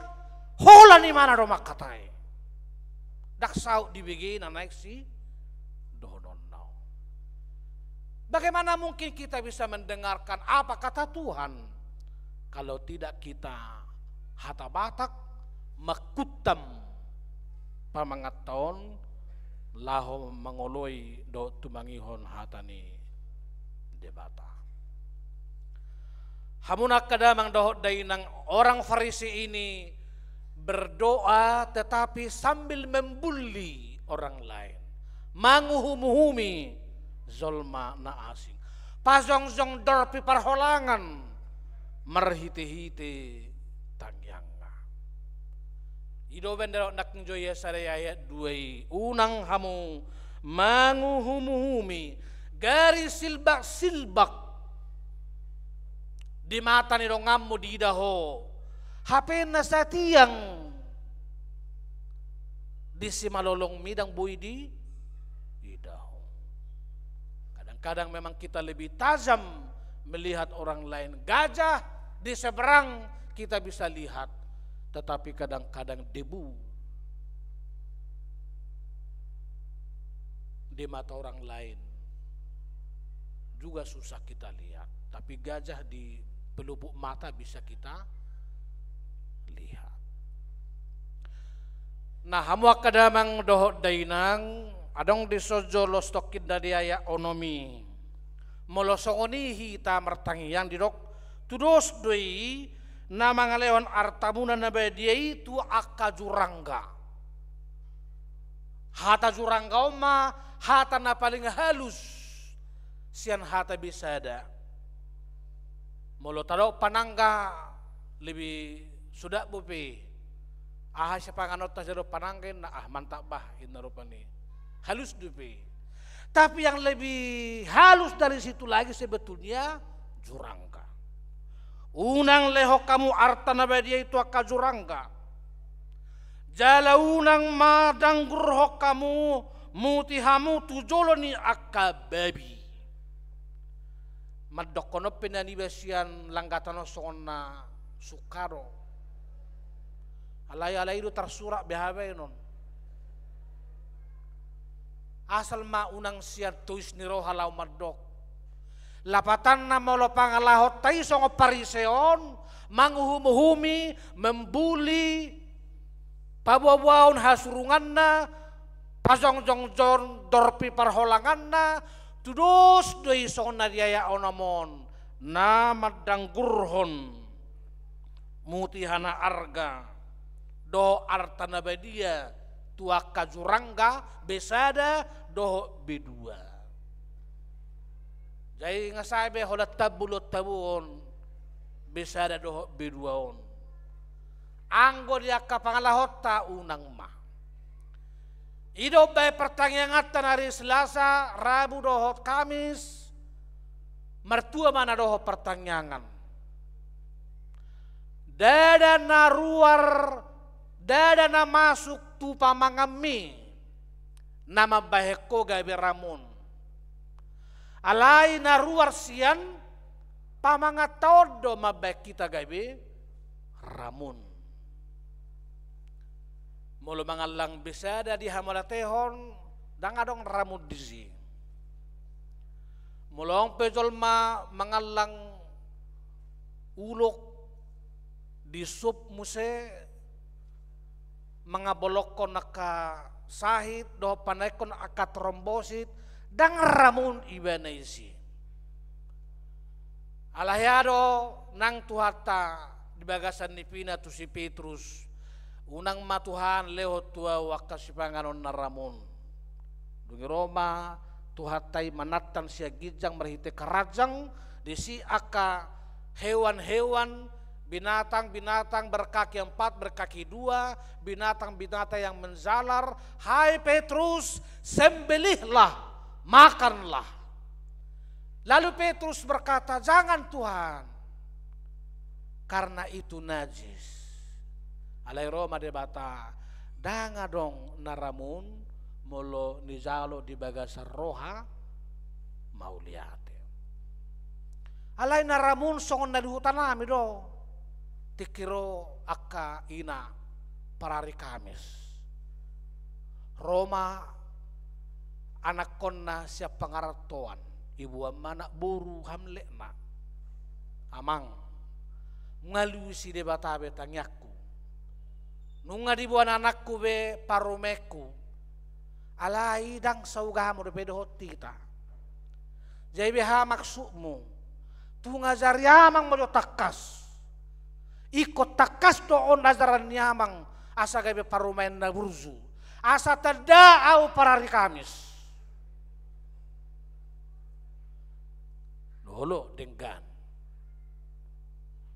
holan ibana do mangkatai. Ndang saut dibege na naeng sidohononna on. Bagaimana mungkin kita bisa mendengarkan apa kata Tuhan kalau tidak kita, hata Batak, mangkuntam pamanganta on laho mangoloi dohot tumangihon hata ni Debata? Hamu angka damang dohot dainang, orang Farisi ini berdoa tetapi sambil membuli orang lain, manguhum-uhumi jolma na asing, pajongjong dorpi parholangan marhite-hite tangiangna. I do baen didok nangkin jo i sada ayat dua i, unang hamu manguhum-uhumi, gari silbak-silbak di mata ni donganmu diida ho, hape na satiang di simalolongmi ndang boi diida ho. Kadang-kadang memang kita lebih tajam melihat orang lain. Gajah di seberang kita bisa lihat, tetapi kadang-kadang debu di mata orang lain juga susah kita lihat, tapi gajah di pelupuk mata bisa kita lihat. Nah, hamu angka damang dohot dainang, adong dison jolo satongkin na di ayat onom i. Molo songon i hita martangiang didok, tudos do i na mangalehon artamuna na badia i tu angka jurangga. Hata jurangga on ma hata na paling halus sian hata bisada. Molo tadok panangga, lebih suda bope. Aha sipanganonta sian do panangga inna, ah, mantap bah, inna rupani. Halus dope. Tapi yang lebih halus dari situ lagi sebetulnya jurangga. Unang lehon hamu arta na badia i tu angka jurangga. Jala unang ma danggurhon hamu mutihamu tu jolo ni angka babi. Mandokkon on pe na niba sian langgatan on songon na sungka do. Alai, alai do tarsurat beha baenon. Asal ma unang sian tois ni roha laho mandok. Lapatanna molo pangalahonta i songon Parise on, manguhum-uhumi, membuli, paboa-boaon hasurunganna, pajongjong-jong dorpi parholanganna, tudos do i songon na di ayat onom on, na mandanggurhon mutiha na arga dohot arta na badia tu angka jurangga, besada dohot bedua. Jadi nga sae be holan tambu lehon tambu on, besada dohot bedua on. Anggo di angka pangalahonta unang ma. I do umbahen partangianganta na ari Selasa, Rabu dohot Kamis, martua ma na dohot partangiangan. Ndada na ruar, ndada na masuk tu pamanganmi na mambahen ho gabe ramun. Alai na ruar sian pamanganta on do mambahen hita gabe ramun. Molo mangallang be sada di hamauliatehon, ndang adong ramun disi. Molo adong pe jolma mangallang ulok di sup muse, mangabolongkon angka sahit dohot panaekkon angka trombosit, ndang ramun ibana isi. Alai aha do nang Tuhanta di bagasan nipina tu si Petrus, unang ma Tuhan lehon tu ahu angka sipanganon na ramun. Dung i ro ma Tuhanta i manattan sian ginjang marhite karanjang, disi angka hewan-hewan, binatang-binatang berkaki empat, berkaki dua, binatang-binatang yang menjalar, "Hai Petrus, sembelihlah, makanlah." Lalu Petrus berkata, "Jangan, Tuhan, karena itu najis." Alai ro ma Debata, ndang adong na ramun molo nijalo di bagasan roha mauliate. Alai na ramun songon na di hutanami do. Tingki ro angka ina parari Kamis, ro ma anakkonna sian pangarantoan, iboan ma anak boru hamletna, "Amang, nunga dialusi Debata be tangiangku. Nunga diboan anakku be parumaenku. Alai ndang sauga hamu dope dohot hita. Jadi beha maksudmu? Tung ajari amang ma jo tangkas. Ingkon tangkas do on ajaran ni amang, asa gabe parumaen na burju, asa tanda ahu parari Kamis." Olo denggan.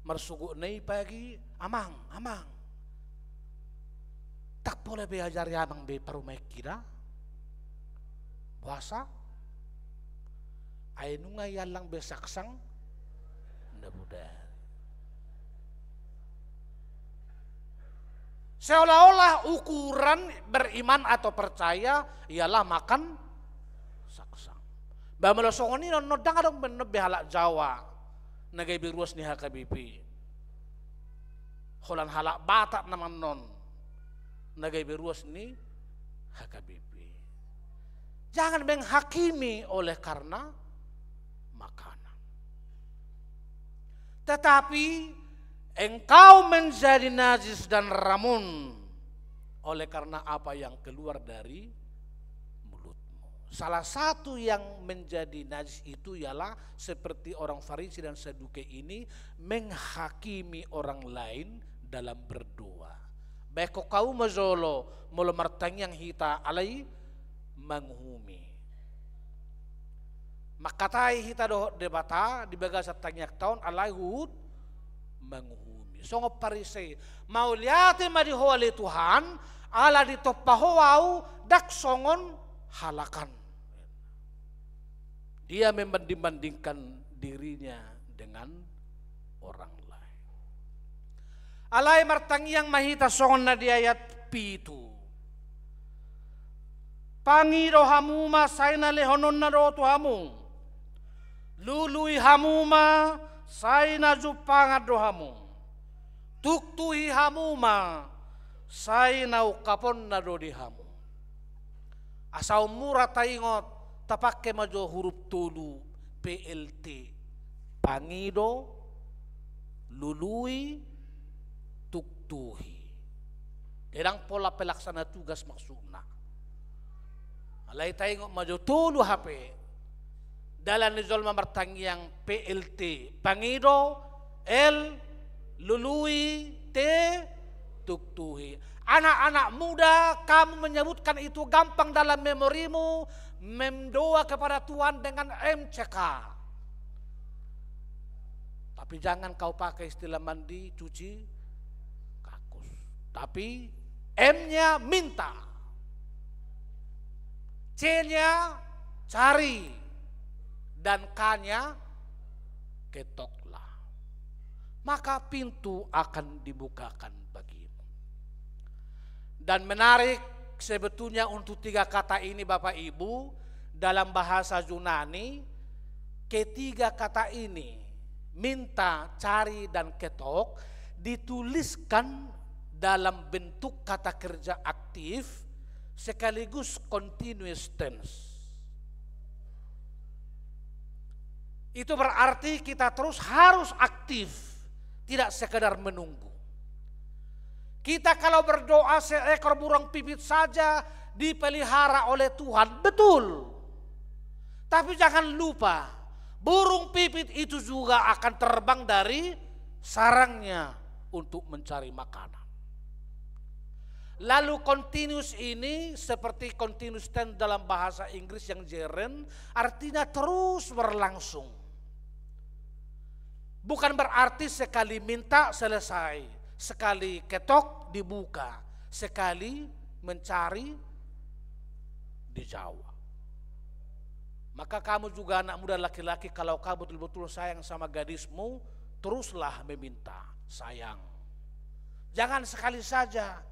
Marsogotna i pagi, "Amang, amang, ndang pola be ajari amang be parumaenki da, boasa? Ai nunga iallang be saksang na bodari." Seolah-olah ukuran beriman atau percaya ialah makan saksang. Ba molo songon i annon, ndang adong be annon be halak Jawa na gabe ruas ni H K B P. Holan halak Batak nama annon na gabe ruas ni H K B P. Jangan menghakimi oleh karena makanan. Tetapi engkau menjadi najis dan ramun oleh karena apa yang keluar dari mulutmu. Salah satu yang menjadi najis itu ialah seperti orang Farisi dan Saduki ini menghakimi orang lain dalam berdoa. Baen hamu ma jolo molo martangiang hita alai manguhumi. Mangkatai hita dohot Debata di bagasan tangiangta on alai huhut manguhumi. Songon Parisei, "Mauliate ma di Ho ale Tuhan, ala ditompa Ho ahu ndang songon halak an." Dia membanding-bandingkan dirinya dengan orang lain. Alai martangiang ma hita songon na di ayat pitu. Pangido hamu ma, sai na lehononna do tu hamu. Lului hamu ma, sai na jumpangan do hamu. Tuktuhi hamu ma, sai na ungkaponna do di hamu. Asa ummura taingot, tapangke ma jo hurup tolu P L T. Pangido, lului, tuktuhi. Jadi ndang pola pelaksana tugas maksudna. Alai taingot ma jo tolu hape dalan ni jolma martangiang, P L T, pangido, L, lului, T, tuktuhi. Anak-anak muda, kamu menyebutkan itu gampang dalam memorimu, mendoa kepada Tuhan dengan M C K. Tapi jangan kau pakai istilah mandi, cuci, kakus. Tapi M-nya minta. C-nya cari, dan K-nya ketoklah, maka pintu akan dibukakan bagimu. Dan menarik sebetulnya untuk tiga kata ini, Bapak Ibu, dalam bahasa Yunani, ketiga kata ini, minta, cari, dan ketok, dituliskan dalam bentuk kata kerja aktif sekaligus continuous tense. Itu berarti kita terus harus aktif, tidak sekedar menunggu. Kita kalau berdoa seekor burung pipit saja dipelihara oleh Tuhan, betul. Tapi jangan lupa, burung pipit itu juga akan terbang dari sarangnya untuk mencari makanan. Lalu continuous ini seperti continuous tense dalam bahasa Inggris yang gerund, artinya terus berlangsung. Bukan berarti sekali minta selesai, sekali ketok dibuka, sekali mencari dijawab. Maka kamu juga anak muda laki-laki, kalau kau betul-betul sayang sama gadismu, teruslah meminta, sayang. Jangan sekali saja.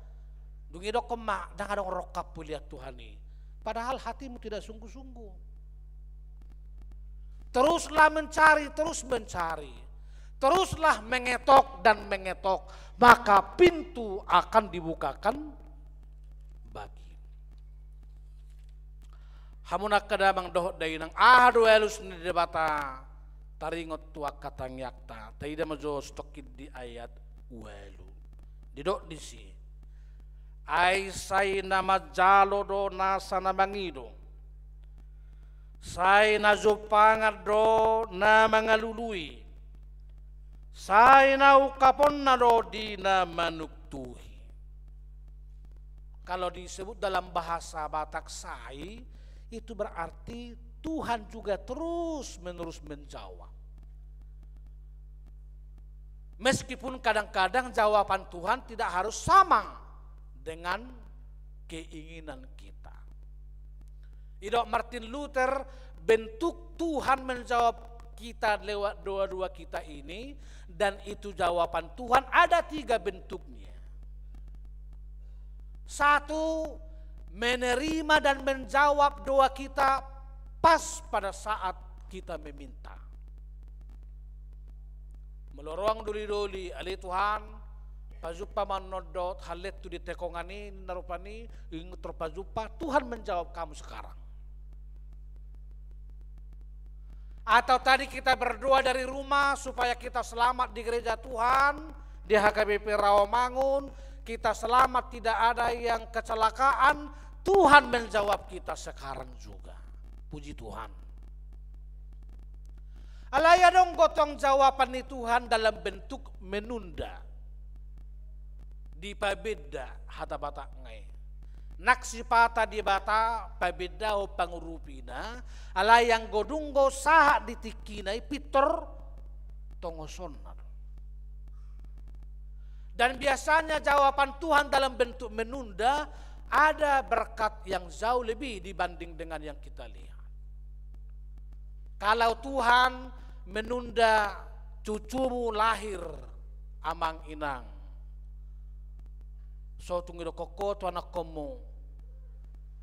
Dung i didok ma, ndang adong rongkapku liat Tuhan i. Padahal hatimu tidak sungguh-sungguh. Teruslah mencari, terus mencari. Teruslah mengetok dan mengetok, maka pintu akan dibukakan bagi. Hamu angka damang dohot dainang, aha do alus ni Debata taringot tu angka tangiangta? Taida ma jo sitongkin di ayat ualu. Didok disi: Ai sai na manjalo do nasa na mangido, sai na jumpangan do na mangalului, sai na ungkaponna do di na manuktuhi. Kalau disebut dalam bahasa Batak sai, itu berarti Tuhan juga terus-menerus menjawab. Meskipun kadang-kadang jawaban Tuhan tidak harus sama dengan keinginan kita. Didok Martin Luther, bentuk Tuhan menjawab kita lewat doa-doa kita ini, dan itu jawaban Tuhan ada tiga bentuknya. Satu, menerima dan menjawab doa kita pas pada saat kita meminta. Molo roham doli-doli, ale Tuhan, pajumpa ma annon dohot hallean tu di tekongan i, ninna rupani, ingkon tarpajumpa, Tuhan menjawab kamu sekarang. Atau tadi kita berdoa dari rumah supaya kita selamat di gereja Tuhan, di H K B P Rawamangun, kita selamat, tidak ada yang kecelakaan, Tuhan menjawab kita sekarang juga. Puji Tuhan. Alai adong gotong jawaban ni Tuhan dalam bentuk menunda. Dipabenda hata Batak nai. Nang sipata Debata pabendahon pangurupina, alai anggo dung do sahat di tingkina i pintor tongosonna do. Dan biasanya jawaban Tuhan dalam bentuk menunda ada berkat yang jauh lebih dibanding dengan yang kita lihat. Kalau Tuhan menunda cucumu lahir, amang inang, so tung didok ho tu anakkonmu,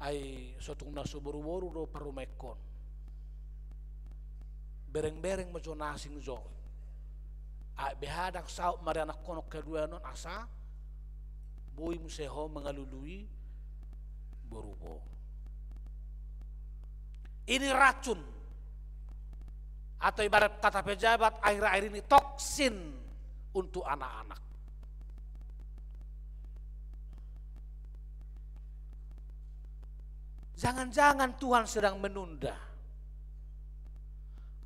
ai so tung na so boru-boru do parumaenkon. Bereng-bereng ma jo na asing jo. Ai beha ndang saut ma di anakkonmu on keduaon on asa boi muse ho mangalului boru-boru. Ini racun. Atau ibarat kata pejabat, akhir-akhir ini toksin untuk anak-anak. Jangan-jangan Tuhan sedang menunda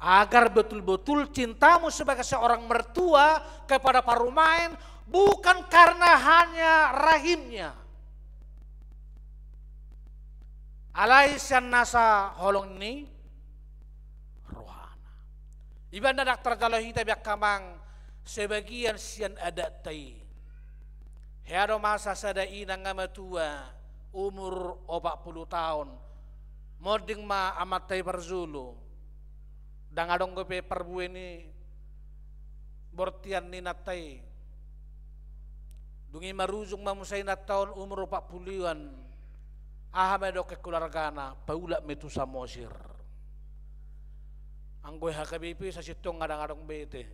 agar betul-betul cintamu sebagai seorang mertua kepada parumaen bukan karena hanya rahimnya, alai sian nasa holong ni rohana. Ibana ndang tarjalo hita be angka amang sebagian sian adatta i. Hea do masa sada inang na matua, umur opat pulu taon, Monding ma amanta i parjolo. Ndang adong dope parbue ni bortian ni inanta i. Dung i marujung ma muse inanta on umur opat pulu lima an. Aha ma didok keluargana, paulak ma i tu Samosir. Anggo H K B P sasintongna ndang adong be ate.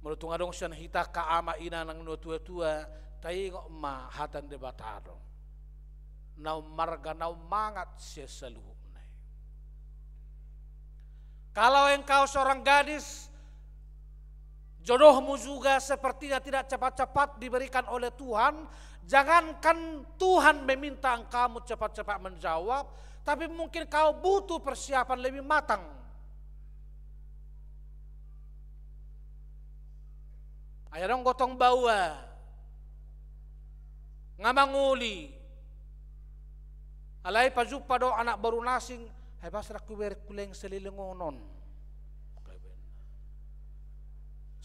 Molo tung adong sian hita angka ama ina nang na tua-tua, taingot ma hata ni Debata do. Na ummarga, na ummangat sian saluhutna i. Kalau engkau seorang gadis, jodohmu juga sepertinya tidak cepat-cepat diberikan oleh Tuhan. Jangankan Tuhan meminta engkau cepat-cepat menjawab, tapi mungkin kau butuh persiapan lebih matang. Ai adong gotong baoa nga mangoli, alai pajumpa do anak boru na asing, ai pas rangku berengku leng salilingon on.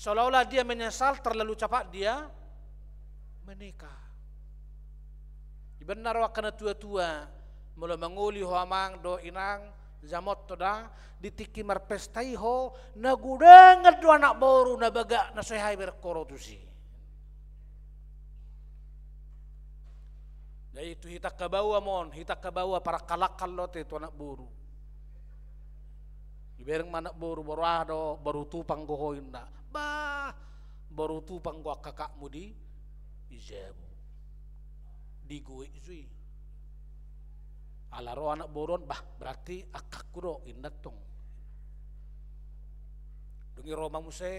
Seolah-olah dia menyesal terlalu cepat dia menikah. Ibaen na ro angka na tua-tua, molo mangoli ho amang dohot inang, jamot ho da, di tingki marpesta i ho, na godang do anak boru na bagak na so hea bereng ho ro tusi. Jadi tu hita angka baoa mon, hita angka baoa parangkal-angkal do ate tu anak boru. Dibereng ma anak boru, boru aha do, boru Tupang do ho inna. Bah, boru Tupang do angka kakakmu di, di jabu. Digoit jo i. Ala ro anak boru on, bah, berarti angkangku do inna tong. Dung i ro ma muse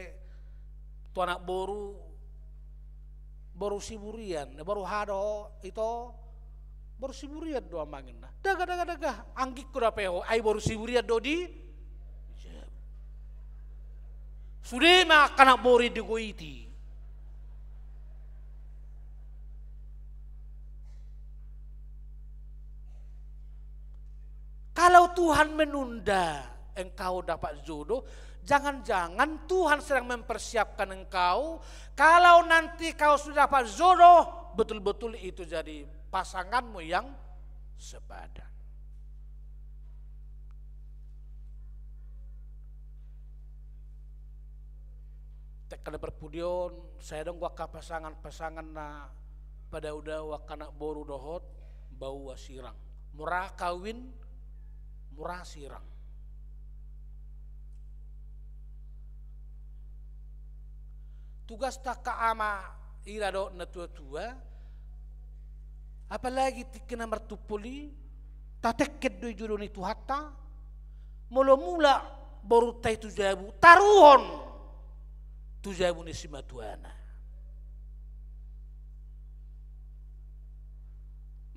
tu anak boru, boru Siburian, boru aha do ito, boru Siburian do amang inna. Daga, daga, daga, anggingku dope ho, ai boru Siburian do di. Sude ma angka anak boru i digoiti. Kalau Tuhan menunda engkau dapat jodoh, jangan-jangan Tuhan sedang mempersiapkan engkau. Kalau nanti kau sudah dapat jodoh, betul-betul itu jadi pasanganmu yang sepadan. Tingki na parpudi on, sai adong do angka pasangan-pasangan na padao-dao angka anak boru dohot baoa sirang. Mura kawin, mura sirang. Tugas angka ama ira dohot na tua-tua, apalagi tingki na martumpol i, tatengken do i jodoh ni Tuhanta. Molo mulak borunta i tu jabu, taruhon tu jabu ni simatuana.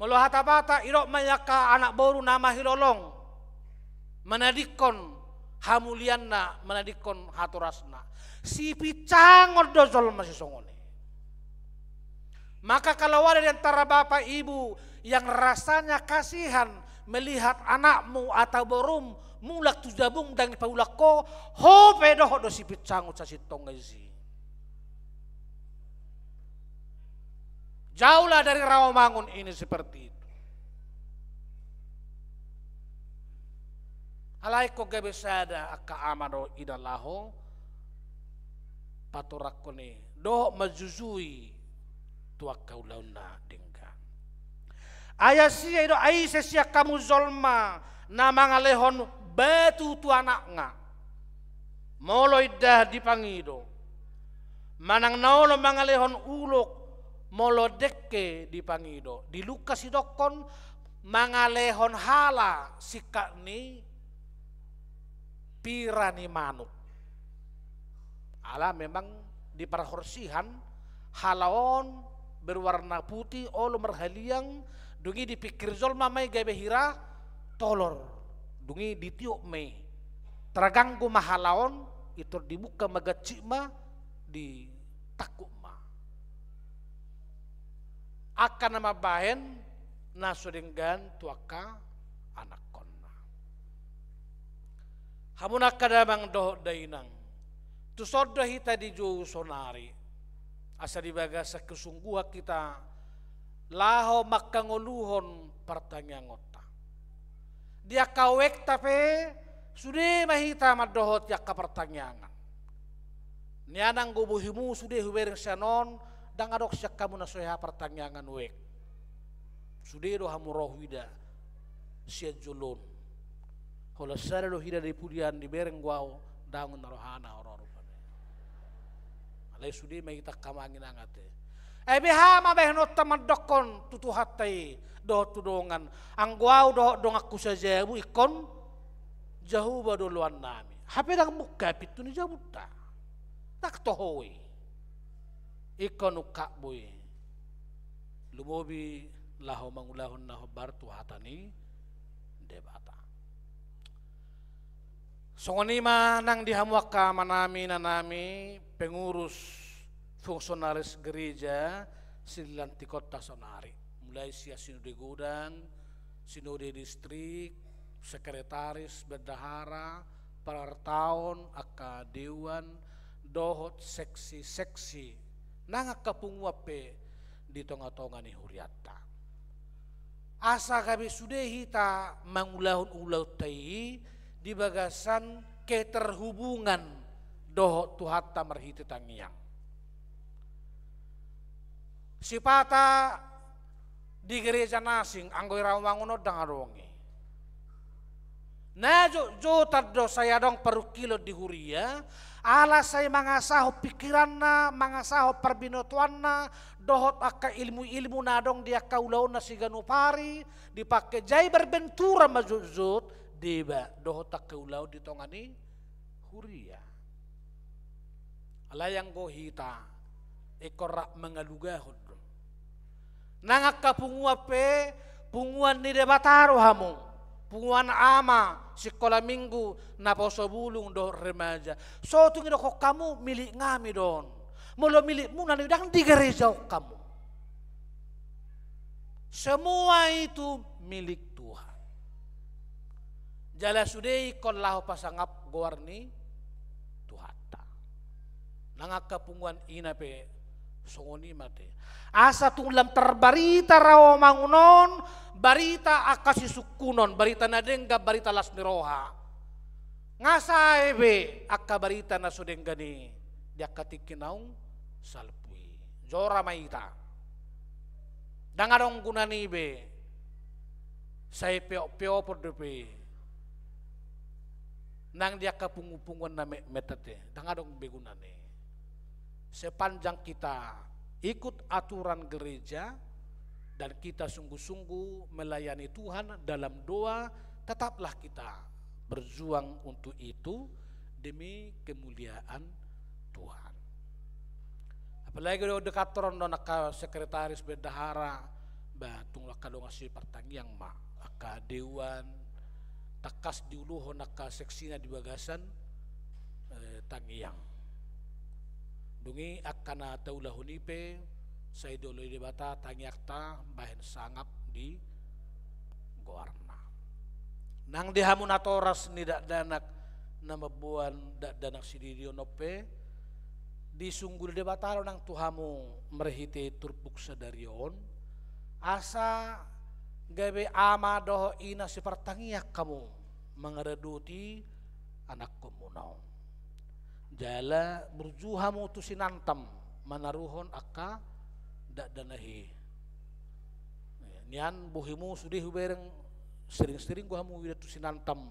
Molo hata Batak, didok ma i angka anak boru na mahilolong, manadingkon hamulianna, manadingkon hatorasna. Sipinsangon do jolma sisongon i. Maka kalau ada di antara bapak ibu yang rasanya kasihan melihat anakmu atau borum mulak tu jabum ndang dipaulak ho, ho pe dohot do sipinsangon sasintongna disi. Jauhlah dari Rawamangun ini seperti itu. Alai ingkon gabe sada angka ama dohot ina laho patorangkon i dohot manjujui tu angka ulaon na denggan. Ayat sia i do, ai ise sian hamu jolma na mangalehon batu tu anakna molo inda dipangido, manang na olo mangalehon ulok molo dengke dipangido. Di Lukas didokkon mangalehon hala singkat ni pira ni manuk. Ala memang di parhorsihan hala on berwarna putih, olo marhaliang, dung i dipingkir jolma ma i gabe hira tolor. Dung i ditiop ma i. Targanggu ma hala on, intor dibuka ma gansip ma, ditangkup ma. Angka na mambahen na so denggan tu angka anakkonna. Hamu na angka damang dohot dainang, tuson do hita dijou saonari, asa di bagasan kesungguhan hita laho mangkangoluhon partangiangonta. Di angka oekta pe, sude ma hita mandohoti angka partangiangan. Nian anggo bohimu sude hubereng sian on, ndang adong sian hamu na so hea partangiangan oek. Sude do hamu ro huida sian jolo on. Holan sada do hita di pudian dibereng anggo au, ndang na rohana ro rupani. Alai sude ma hita angka amang inang ate. Ai beha ma bahenonta mandokkon tu Tuhanta i dohot tu dongan. Anggo au dohot donganku sajabu ingkon Jahowa do oloannami. Hape ndang mungka pintu ni jabunta. Ndang toho i. Ingkon ungkap do i. Lumobi laho mangulahon na hombar tu hata ni Debata. Songon i ma nang di hamu angka amanami, inanami, pengurus, fungsionaris gereja, silantikonta saonari. Mulai sian sinode godang, sinode distrik, sekretaris, bendahara, parartaon, angka dewan, dohot seksi-seksi, nang angka punguan pe di tonga-tonga ni hurianta. Asa gabe sude hita mangulahon ulaonta i di bagasan keterhubungan dohot Tuhanta marhite tangiang. Sipata di gereja na asing, anggo i rau mangun on ndang adong i. Na jotjotan do sai adong parungkilon di huria, ala sai mangasahon pingkiranna, mangasahon parbinotoanna, dohot angka ilmu-ilmu na adong di angka ulaonna siganup ari, dipake jala berbenturan ma jotjot, deba, dohot angka ulaon di tonga ni huria. Alai anggo hita, ingkon rap mangalugahon do. Nang angka punguan pe, punguan ni Debata do hamu. Punguan ama, sikola minggu, naposo bulung dohot remaja. So tung didokkon hamu miliknami do on. Molo milikmuna i ndang digerejahon hamu. Semua itu milik Tuhan. Jala sude ingkon laho pasangap goar ni Tuhanta. Nang angka punguan ina pe songon i ma ate. Asa tung lam tarbarita rau mangun on, barita angka sisungkunon, barita na denggan, barita las ni roha. Nga sae be angka barita na so denggan i di angka tingki naung salpu i. Jora ma hita. Ndang adong gunana i be. Sai peop-peopon dope i. Nang di angka pungu-punguan na metmet ate. Ndang adong be gunana i. Sepanjang kita ikut aturan gereja dan kita sungguh-sungguh melayani Tuhan dalam doa, tetaplah kita berjuang untuk itu demi kemuliaan Tuhan. Apalagi do di kantor on do angka sekretaris, bendahara, ba tung angka dongan sipartangiang ma, angka dewan, tangkas diuluhon angka seksina di bagasan, eh, tangiang. Dung i angka na taulahon i pe, sai dioloi Debata tangiangta bahen sangap di goarna. Nang di hamu natoras ni dakdanak na mamboan dakdanak sididion on pe, disungguli Debata do nang tu hamu marhite turpuk sadari on, asa gabe ama dohot ina sipartangiang hamu mangaradoti anakkonmuna on. Jala burju hamu tu sinantam manaruhon angka dakdanak i. Nian bohimu sude hubereng, sering-sering do hamu huida tu sinantam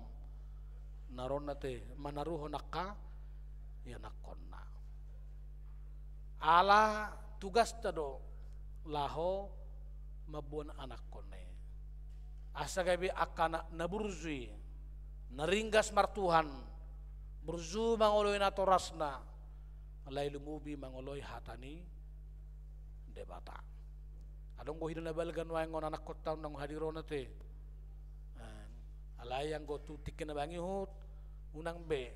na ro on ate manaruhon angka ianakkonna. Ala tugasta do laho mamboan anakkonna i. Asa gabe angka anak na burju i, na ringgas martuhan, burju mangoloi natorasna, alai lumobi mangoloi hata ni Debata. Adong do hita na balga nuaeng on anakkonta on naung hadir on ate. Eh, alai anggo tu tingki na mangihut, unang be.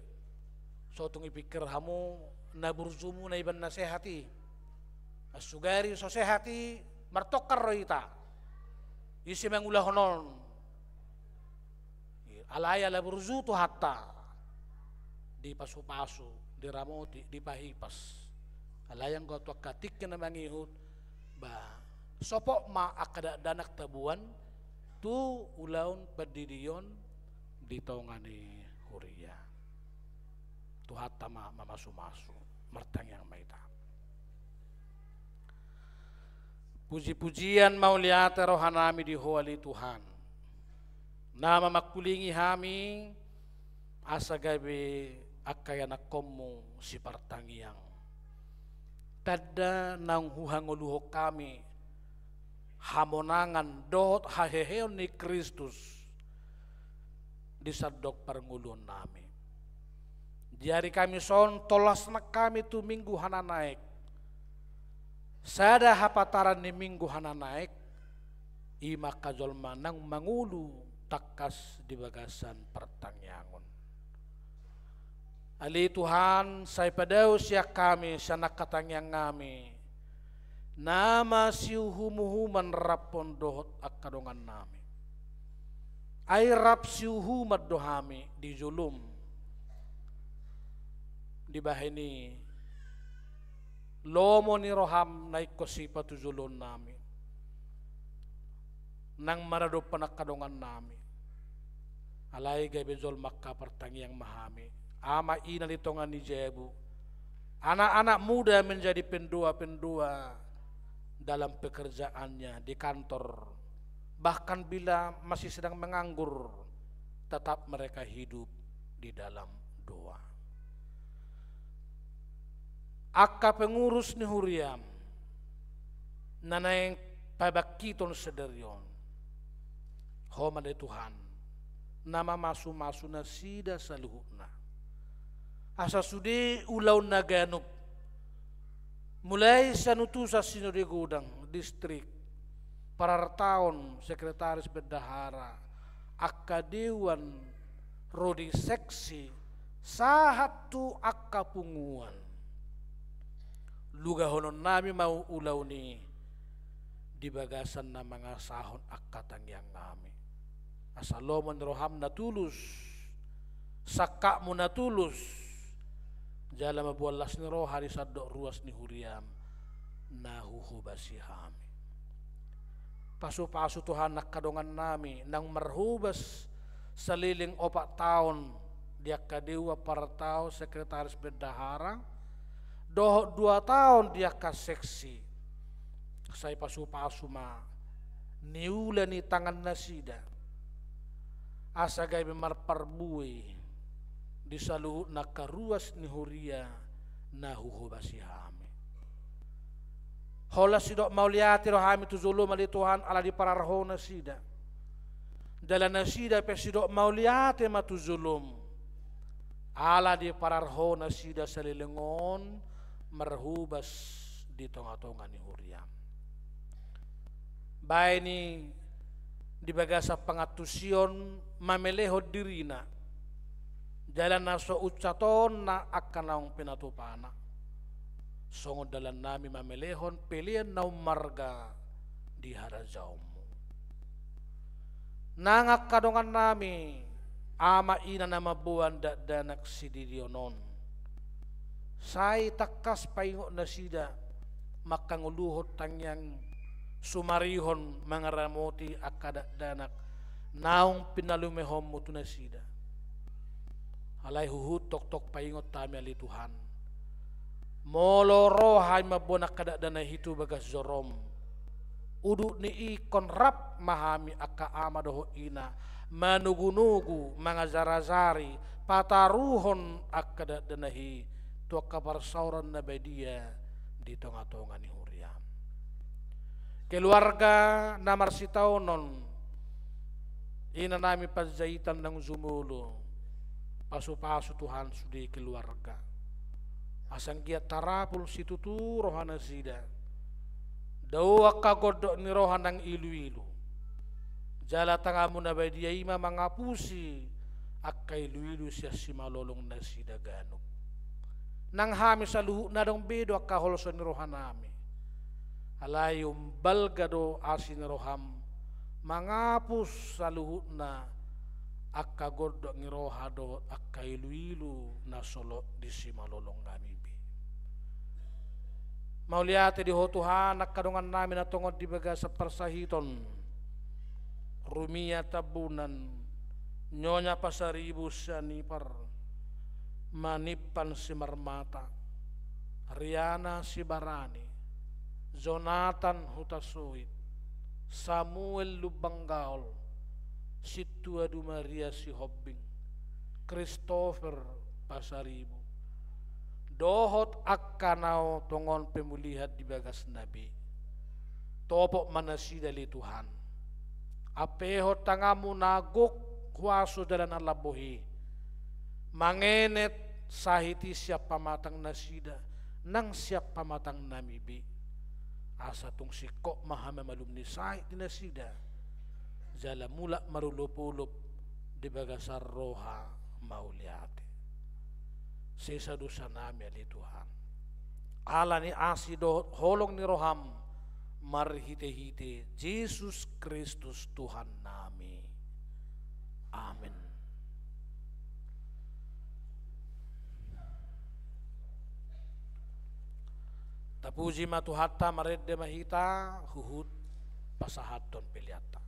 So tung dipikir hamu na burjumuna iba na sehat i. Sugari so sehat i, martongkar do hita. Ise mangulahon on. Alai ala burju Tuhanta, dipasu-pasu, diramoti, dipahipas. Alai anggo tu angka tingki na mangihut, ba, sopot ma angka dakdanak taboan tu ulaon pandidion di tonga ni huria. Tuhanta ma mamasumasu. Martangiang ma hita. Pujipujian mauliate rohanami di Ho ale Tuhan, na mamangkulingi hami asa gabe angka ianakkonmu sipartangiang. Tanda naung huhangoluhon hami hamonangan dohot haheheon ni Kristus di sandok parngoluonnami. Di ari Kamis on tolhas nang hami tu Minggu Hananaek. Sada hapataran ni Minggu Hananaek, i ma angka jolma naung mangolu tangkas di bagasan partangiangon. Ale Tuhan, sai padao sian hami sian angka tangiangnami, na masiuhumuhuman rap on dohot angka dongannami. Ai rap siuhuman do hami di jolom, dibahen i lomo ni roham na ingkon sipatujoloonnami, nang maradophon angka dongannami. Alai gabe jolma angka partangiang ma hami. Ama ina di tonga ni jabu, anak-anak muda menjadi pendoa-pendoa dalam pekerjaannya di kantor, bahkan bila masih sedang menganggur, tetap mereka hidup di dalam doa. Angka pengurus ni huriam na naeng pabangkiton sadari on, Ho ma ale Tuhan, na mamasumasu nasida saluhutna, asa sude ulaonna ganup, mulai sian utusan Sinode Godang, distrik, parartaon, sekretaris bendahara, angka dewan, ro di seksi, sahat tu angka punguan. Lugahononnami ma ulaon i di bagasan na mangasahon angka tangiangnami. Asa lomo ni roham na tulus, sangkapmu na tulus, jala mamboan las ni roha di sandok ruas ni huriam na huhobasi hami. Pasupasu Tuhan angka dongannami naung marhobas saleleng opat taon di angka dewan, parartaon, sekretaris bendahara, dohot dua taon di angka seksi. Sai pasupasu ma niula ni tangannasida, asa gabe marparbue di saluhutna angka ruas ni huria na huhobasi hami. Holan sidok mauliate do hami tu jolom ale Tuhan ala diparar Ho nasida. Jala nasida pe sidok mauliate ma tu jolom ala diparar Ho nasida saleleng on marhobas di tongatonga ni huriam. Baen i di bagasan pangantusion mamelehon dirina, jala na so unsat on na angka naung pinatupana, songon dalannami mamelehon pelean na ummarga di harajaonmu. Nang angka dongannami, ama ina na mamboan dakdanak sididion on, sai tangkas paingot nasida mangkangoluhon tangiang sumarihon mangaramoti angka dakdanak naung pinalumehonmu tu nasida. Alai huhut tongtong paingot hami ale Tuhan, molo ro hami mamboan angka dakdanak i tu bagas jorom, udut ni i ingkon rap ma hami angka ama dohot ina manogunogu, mangajarajari, pataruhon angka dakdanak i tu angka parsaoran na badia di tongatonga ni huriam. Keluarga na marsitaonon, inanami Panjaitan naung jumolo, pasupasu Tuhan sude keluarga, asa anggiat tarapul situtu rohanasida, dao angka gondok ni roha nang iluilu. Jala tanganmu na badia i ma mangapusi angka iluilu sian simalolong nasida ganup. Nang hami saluhutna adong be do angka holso ni rohanami, alai umbalga do asi ni roham mangapus saluhutna angka gondok ni roha dohot angka iluilu na solot di simalolong nami be. Mauliate di Ho Tuhan, angka dongannami na tongon di bagasan parsahiton, Rumia Tambunan, Nyonya Pasaribu Sianipar, Manimpan Simarmata, Riana Sibarani, Jonatan Hutasoit, Samuel Lumban Gaol, Sintua Dumaria Sihombing, Christopher Pasaribu, dohot angka na tongon pe mulihan di bagasna be. Topot ma nasida ale Tuhan. Ampehon tanganmu na gok huaso jala na lambok i, mangenet sahit i sian pamatang nasida, nang sian pamatang nami be. Asa tung singkop ma hami mamalumni sahit di nasida, jala mulak marolopolop di bagasan roha mauliate. Sesa dosa nami ale Tuhan, ala ni asi dohot holong ni roham, marhitehite Jesus Kristus Tuhan nami. Amen. Tapuji ma Tuhanta, marende ma hita, huhut pasahathon peleanta.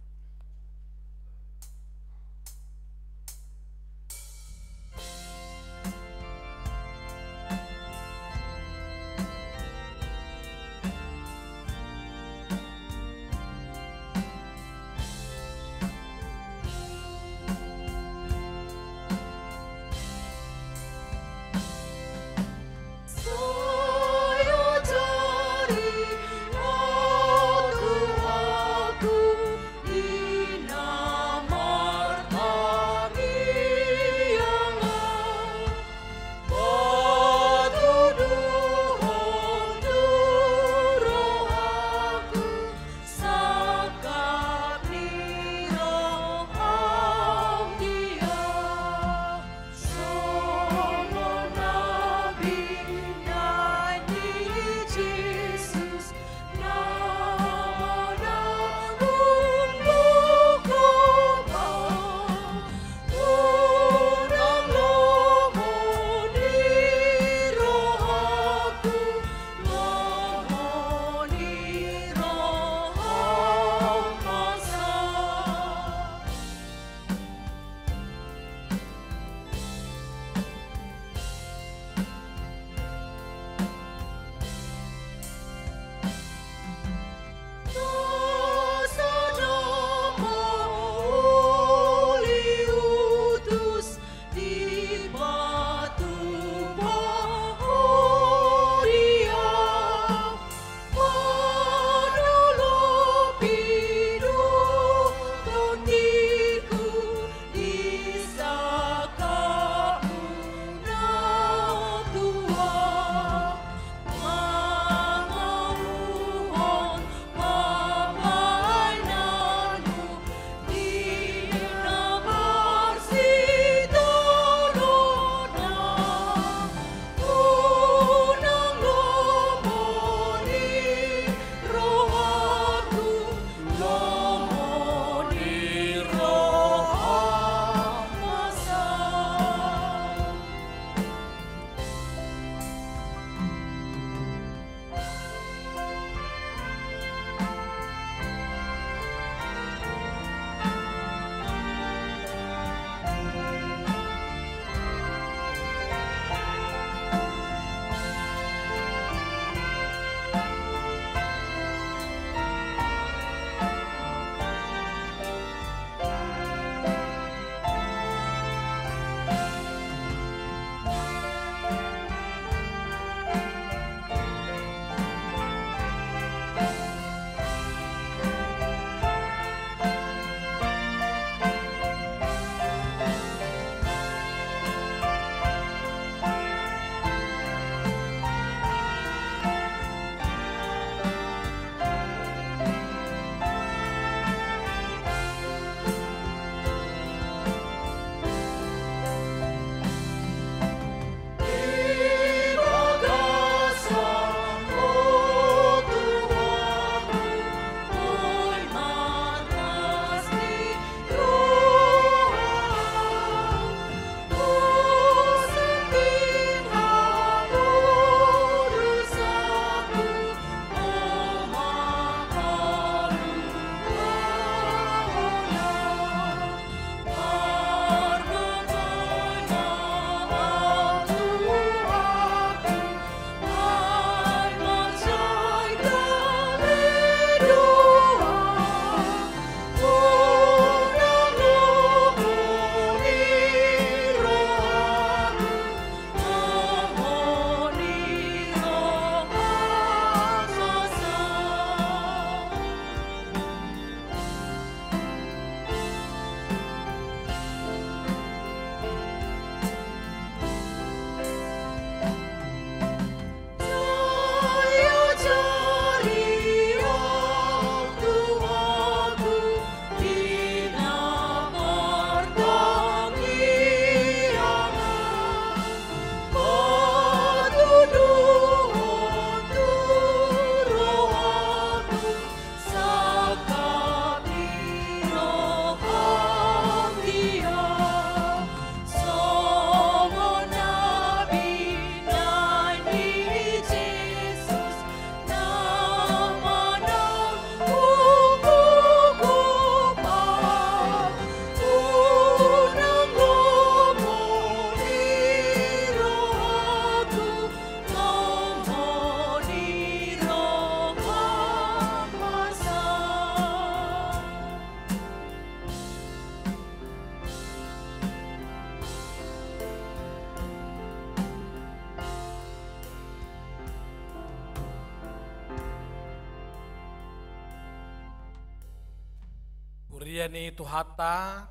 Huria ni Tuhanta,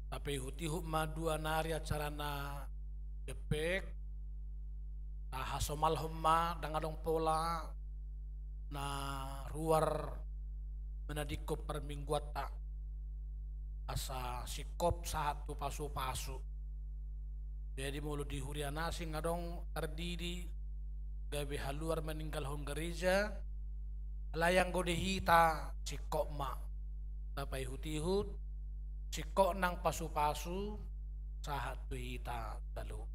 tapaihut-ihut ma dua nari acara na jempek, tahasomalhon ma, ndang adong pola na ruar manadingkon parmingguanta, asa singkop sahat tu pasu-pasu. Jadi molo di huria na asing adong tardidi gabe haluar maninggalhon gareja, alai anggo di hita singkop ma, tapaihut-ihut, singkop nang pasu-pasu sahat tu hita saluhut.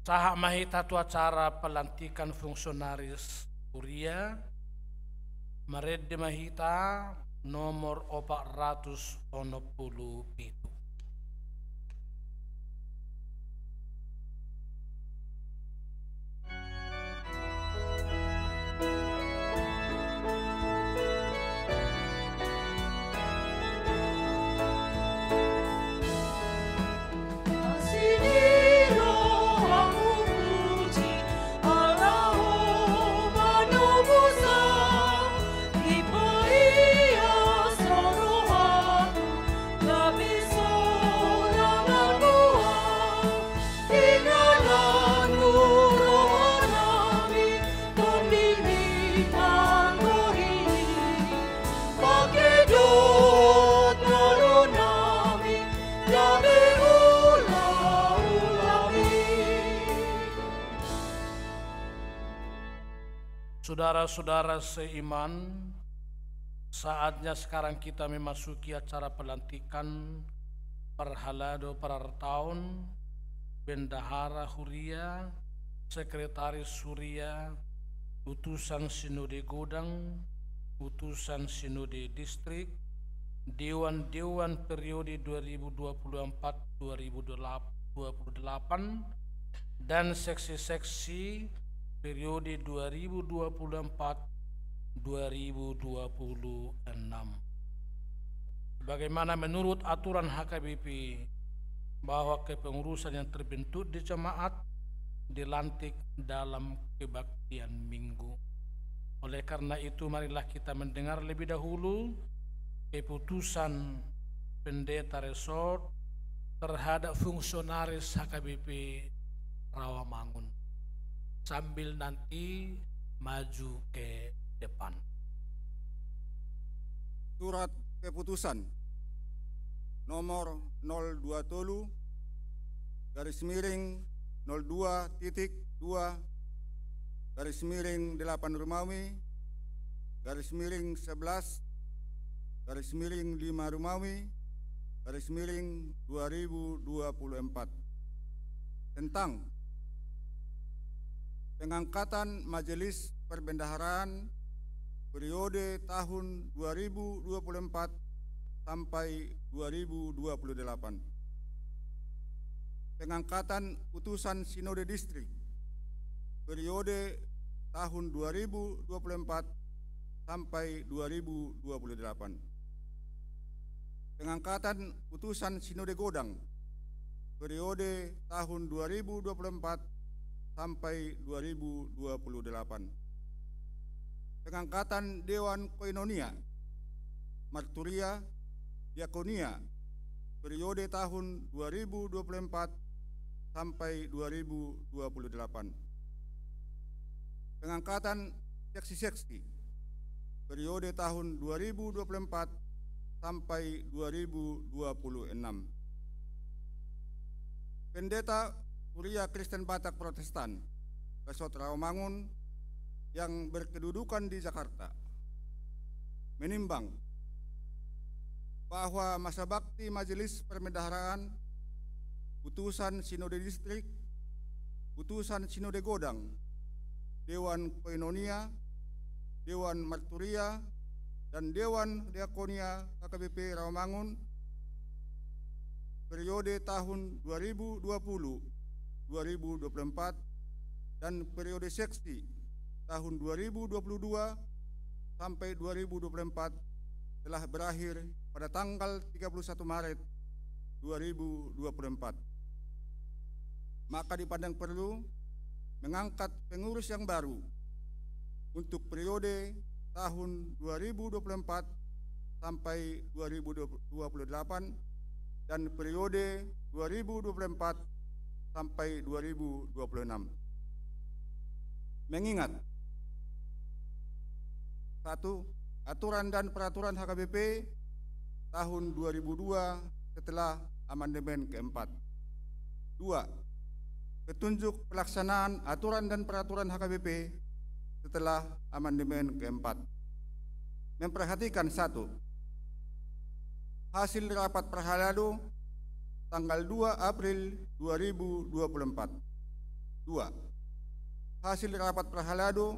Sahat ma hita tu acara pelantikan fungsionaris huria, marende ma hita nomor opat ratus onom pulu pitu. Saudara-saudara seiman, saatnya sekarang kita memasuki acara pelantikan parhalado parartaon, bendahara huria, sekretaris huria, utusan sinode godang, utusan sinode distrik, dewan-dewan periode dua ribu dua puluh empat dua ribu dua puluh delapan, dan seksi-seksi periode dua ribu dua puluh empat dua ribu dua puluh enam. Sebagaimana menurut aturan H K B P, bahwa kepengurusan yang terbentuk di jemaat dilantik dalam kebaktian Minggu. Oleh karena itu, marilah kita mendengar lebih dahulu keputusan pendeta resort terhadap fungsionaris H K B P Rawamangun, sambil nanti maju ke depan. Surat keputusan nomor nol dua tolu garis miring nol dua titik dua garis miring delapan Romawi garis miring sebelas garis miring lima Romawi garis miring dua ribu dua puluh empat, tentang pengangkatan Majelis Perbendaharaan periode tahun dua ribu dua puluh empat sampai dua ribu dua puluh delapan. Pengangkatan utusan sinode distrik periode tahun dua ribu dua puluh empat sampai dua ribu dua puluh delapan. Pengangkatan utusan sinode godang periode tahun dua ribu dua puluh empat sampai dua ribu dua puluh delapan. Pengangkatan Dewan Koinonia, Marturia, Diakonia periode tahun dua ribu dua puluh empat sampai dua ribu dua puluh delapan. Pengangkatan seksi-seksi periode tahun dua ribu dua puluh empat sampai dua ribu dua puluh enam. Pendeta Huria Kristen Batak Protestan, Resort Rawamangun, yang berkedudukan di Jakarta, menimbang bahwa masa bakti Majelis Perbendaharaan, utusan sinode distrik, utusan sinode godang, Dewan Koinonia, Dewan Marturia, dan Dewan Diakonia H K B P Rawamangun periode tahun dua ribu dua puluh, dua ribu dua puluh empat, dan periode seksi tahun dua ribu dua puluh dua sampai dua ribu dua puluh empat telah berakhir pada tanggal tiga puluh satu Maret dua ribu dua puluh empat. Maka dipandang perlu mengangkat pengurus yang baru untuk periode tahun dua ribu dua puluh empat sampai dua ribu dua puluh delapan dan periode dua ribu dua puluh empat sampai dua ribu dua puluh enam. Mengingat: satu, aturan dan peraturan H K B P tahun dua ribu dua setelah amandemen keempat. Dua, petunjuk pelaksanaan aturan dan peraturan H K B P setelah amandemen keempat. Memperhatikan: satu, hasil rapat parhalado tanggal dua April dua ribu dua puluh empat. Dua, hasil rapat parhalado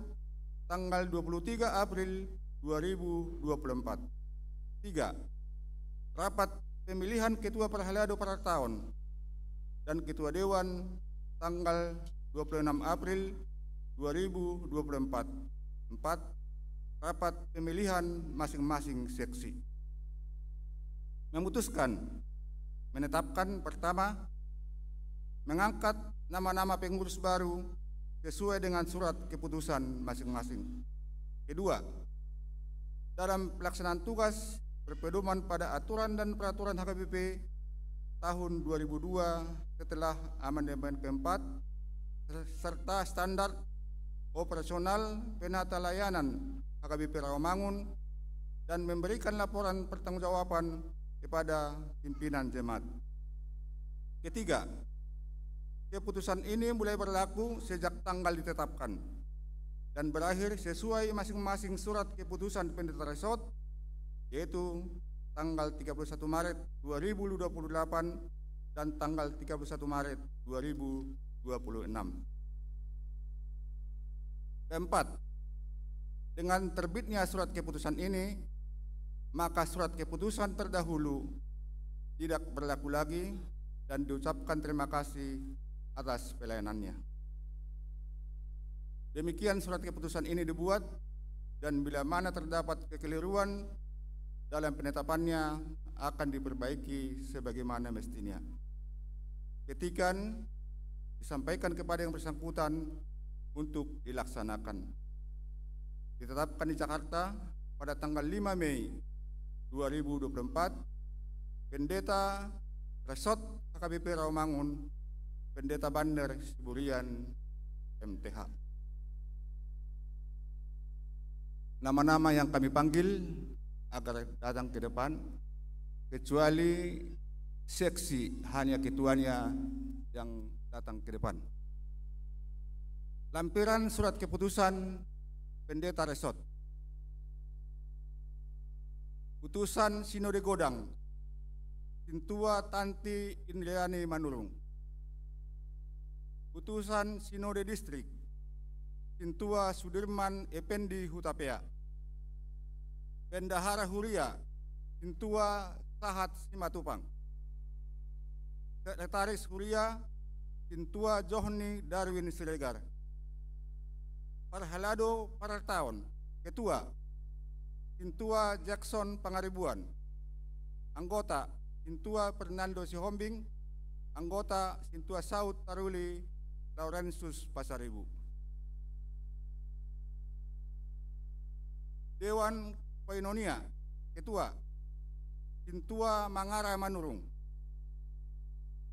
tanggal dua puluh tiga April dua ribu dua puluh empat. Tiga, rapat pemilihan ketua parhalado partaon dan ketua dewan tanggal dua puluh enam April dua ribu dua puluh empat. Empat, rapat pemilihan masing-masing seksi. Memutuskan, menetapkan: pertama, mengangkat nama-nama pengurus baru sesuai dengan surat keputusan masing-masing. Kedua, dalam pelaksanaan tugas berpedoman pada aturan dan peraturan H K B P tahun dua ribu dua setelah amandemen keempat, serta standar operasional penata layanan H K B P Rawamangun, dan memberikan laporan pertanggungjawaban kepada pimpinan jemaat. Ketiga, keputusan ini mulai berlaku sejak tanggal ditetapkan dan berakhir sesuai masing-masing surat keputusan Pendeta Resort, yaitu tanggal tiga puluh satu Maret dua ribu dua puluh delapan dan tanggal tiga puluh satu Maret dua ribu dua puluh enam. Keempat, dengan terbitnya surat keputusan ini, maka surat keputusan terdahulu tidak berlaku lagi dan diucapkan terima kasih atas pelayanannya. Demikian surat keputusan ini dibuat, dan bila mana terdapat kekeliruan dalam penetapannya, akan diperbaiki sebagaimana mestinya. Petikan disampaikan kepada yang bersangkutan untuk dilaksanakan. Ditetapkan di Jakarta pada tanggal lima Mei dua ribu dua puluh empat, Pendeta Resort H K B P Rawamangun, Pendeta Banner Siburian, M T H. Nama-nama yang kami panggil agar datang ke depan, kecuali seksi, hanya ketuanya yang datang ke depan. Lampiran surat keputusan Pendeta Resort. Putusan Sinode Godang, Sintua Tanti Indriani Manurung. Putusan Sinode Distrik, Sintua Sudirman Ependi Hutapea. Bendahara Huria, Sintua Sahat Simatupang. Sekretaris Huria, Sintua Johni Darwin Siregar. Parhalado partaon, Ketua, Sintua Jackson Pangaribuan. Anggota, Sintua Fernando Sihombing. Anggota, Sintua Saut Taruli Laurensius Pasaribu. Dewan Koinonia, Ketua, Sintua Mangara Manurung.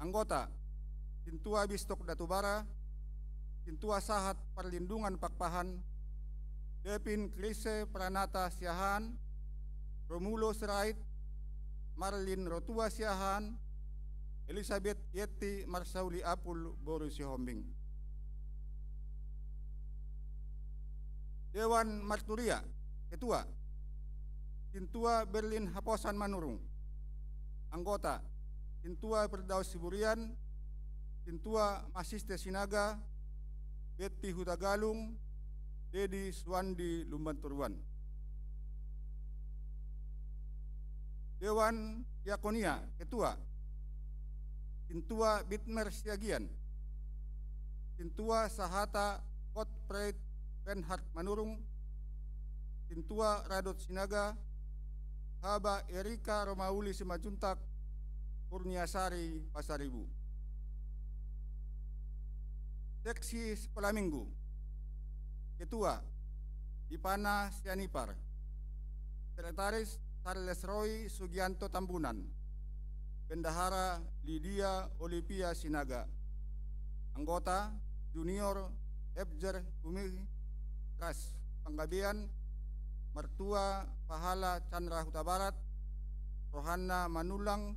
Anggota, Sintua Bistok Datubara, Sintua Sahat Parlindungan Pakpahan, Devin Krise Pranata Siahaan, Romulo Sirait, Marlin Rotua Siahaan, Elisabeth Yeti Marsauli Apul boru Sihombing. Dewan Marturia, Ketua, Sintua Berlin Haposan Manurung. Anggota, Sintua Firdaus Siburian, Sintua Masiste Sinaga, Betti Hutagalung, Dedi Suandi Lumbantoruan. Dewan Diakonia, Ketua, Sintua Bitmer Siagian, Sintua Sahata Gottfried Bernhard Manurung, Sintua Radot Sinaga, Haba Erika Romauli Simanjuntak, Kurniasari Pasaribu. Seksi Sekolah Minggu, Ketua, Ipana Sianipar. Sekretaris Charles Roy Sugianto Tambunan. Bendahara Lydia Olivia Sinaga. Anggota Junior Ebjer Humiras Panggabean, Martua Pahala Chandra Hutabarat, Rohana Manullang,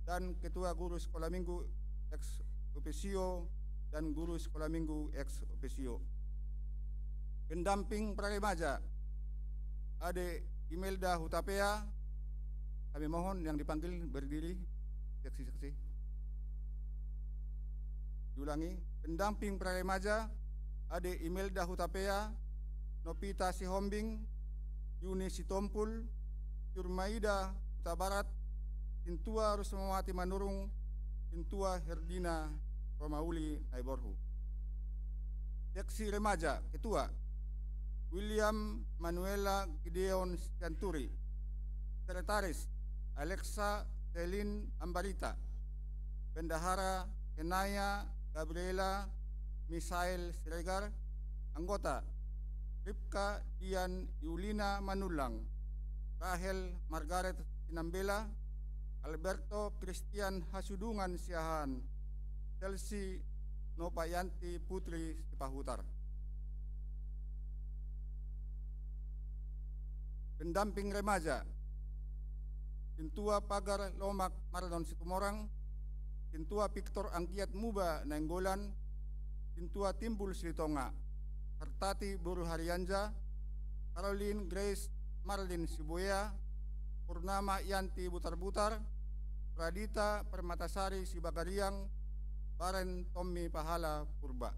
dan Ketua Guru Sekolah Minggu ex officio dan Guru Sekolah Minggu ex officio. Pendamping Praremaja, Ade Imelda Hutapea, kami mohon yang dipanggil berdiri, seksi-seksi. Diulangi, pendamping Praremaja, Ade Imelda Hutapea, Novita Sihombing, Yuni Sitompul, Jurmaida Hutabarat, Sintua Rusmawati Manurung, Sintua Herdina Romauli Naiborhu. Seksi Remaja, Ketua, William Manuela Gideon Sianturi. Sekretaris, Alexa Selin Ambarita. Bendahara, Enaya Gabriela Misael Siregar. Anggota, Ripka Dian Yulina Manullang, Rahel Margaret Sinambela, Alberto Christian Hasudungan Siahaan, Chelsea Nopayanti Putri Sipahutar. Pendamping Remaja, Sintua Pagar Lomak Marlon Situmorang, Sintua Victor Anggiat Muba Nainggolan, Sintua Timbul Silitonga, Hartati Boru Harianja, Caroline Grace Marlin Sibuea, Purnama Yanti Butarbutar, Pradita Permatasari Sibagariang, Baren Tommy Pahala Purba.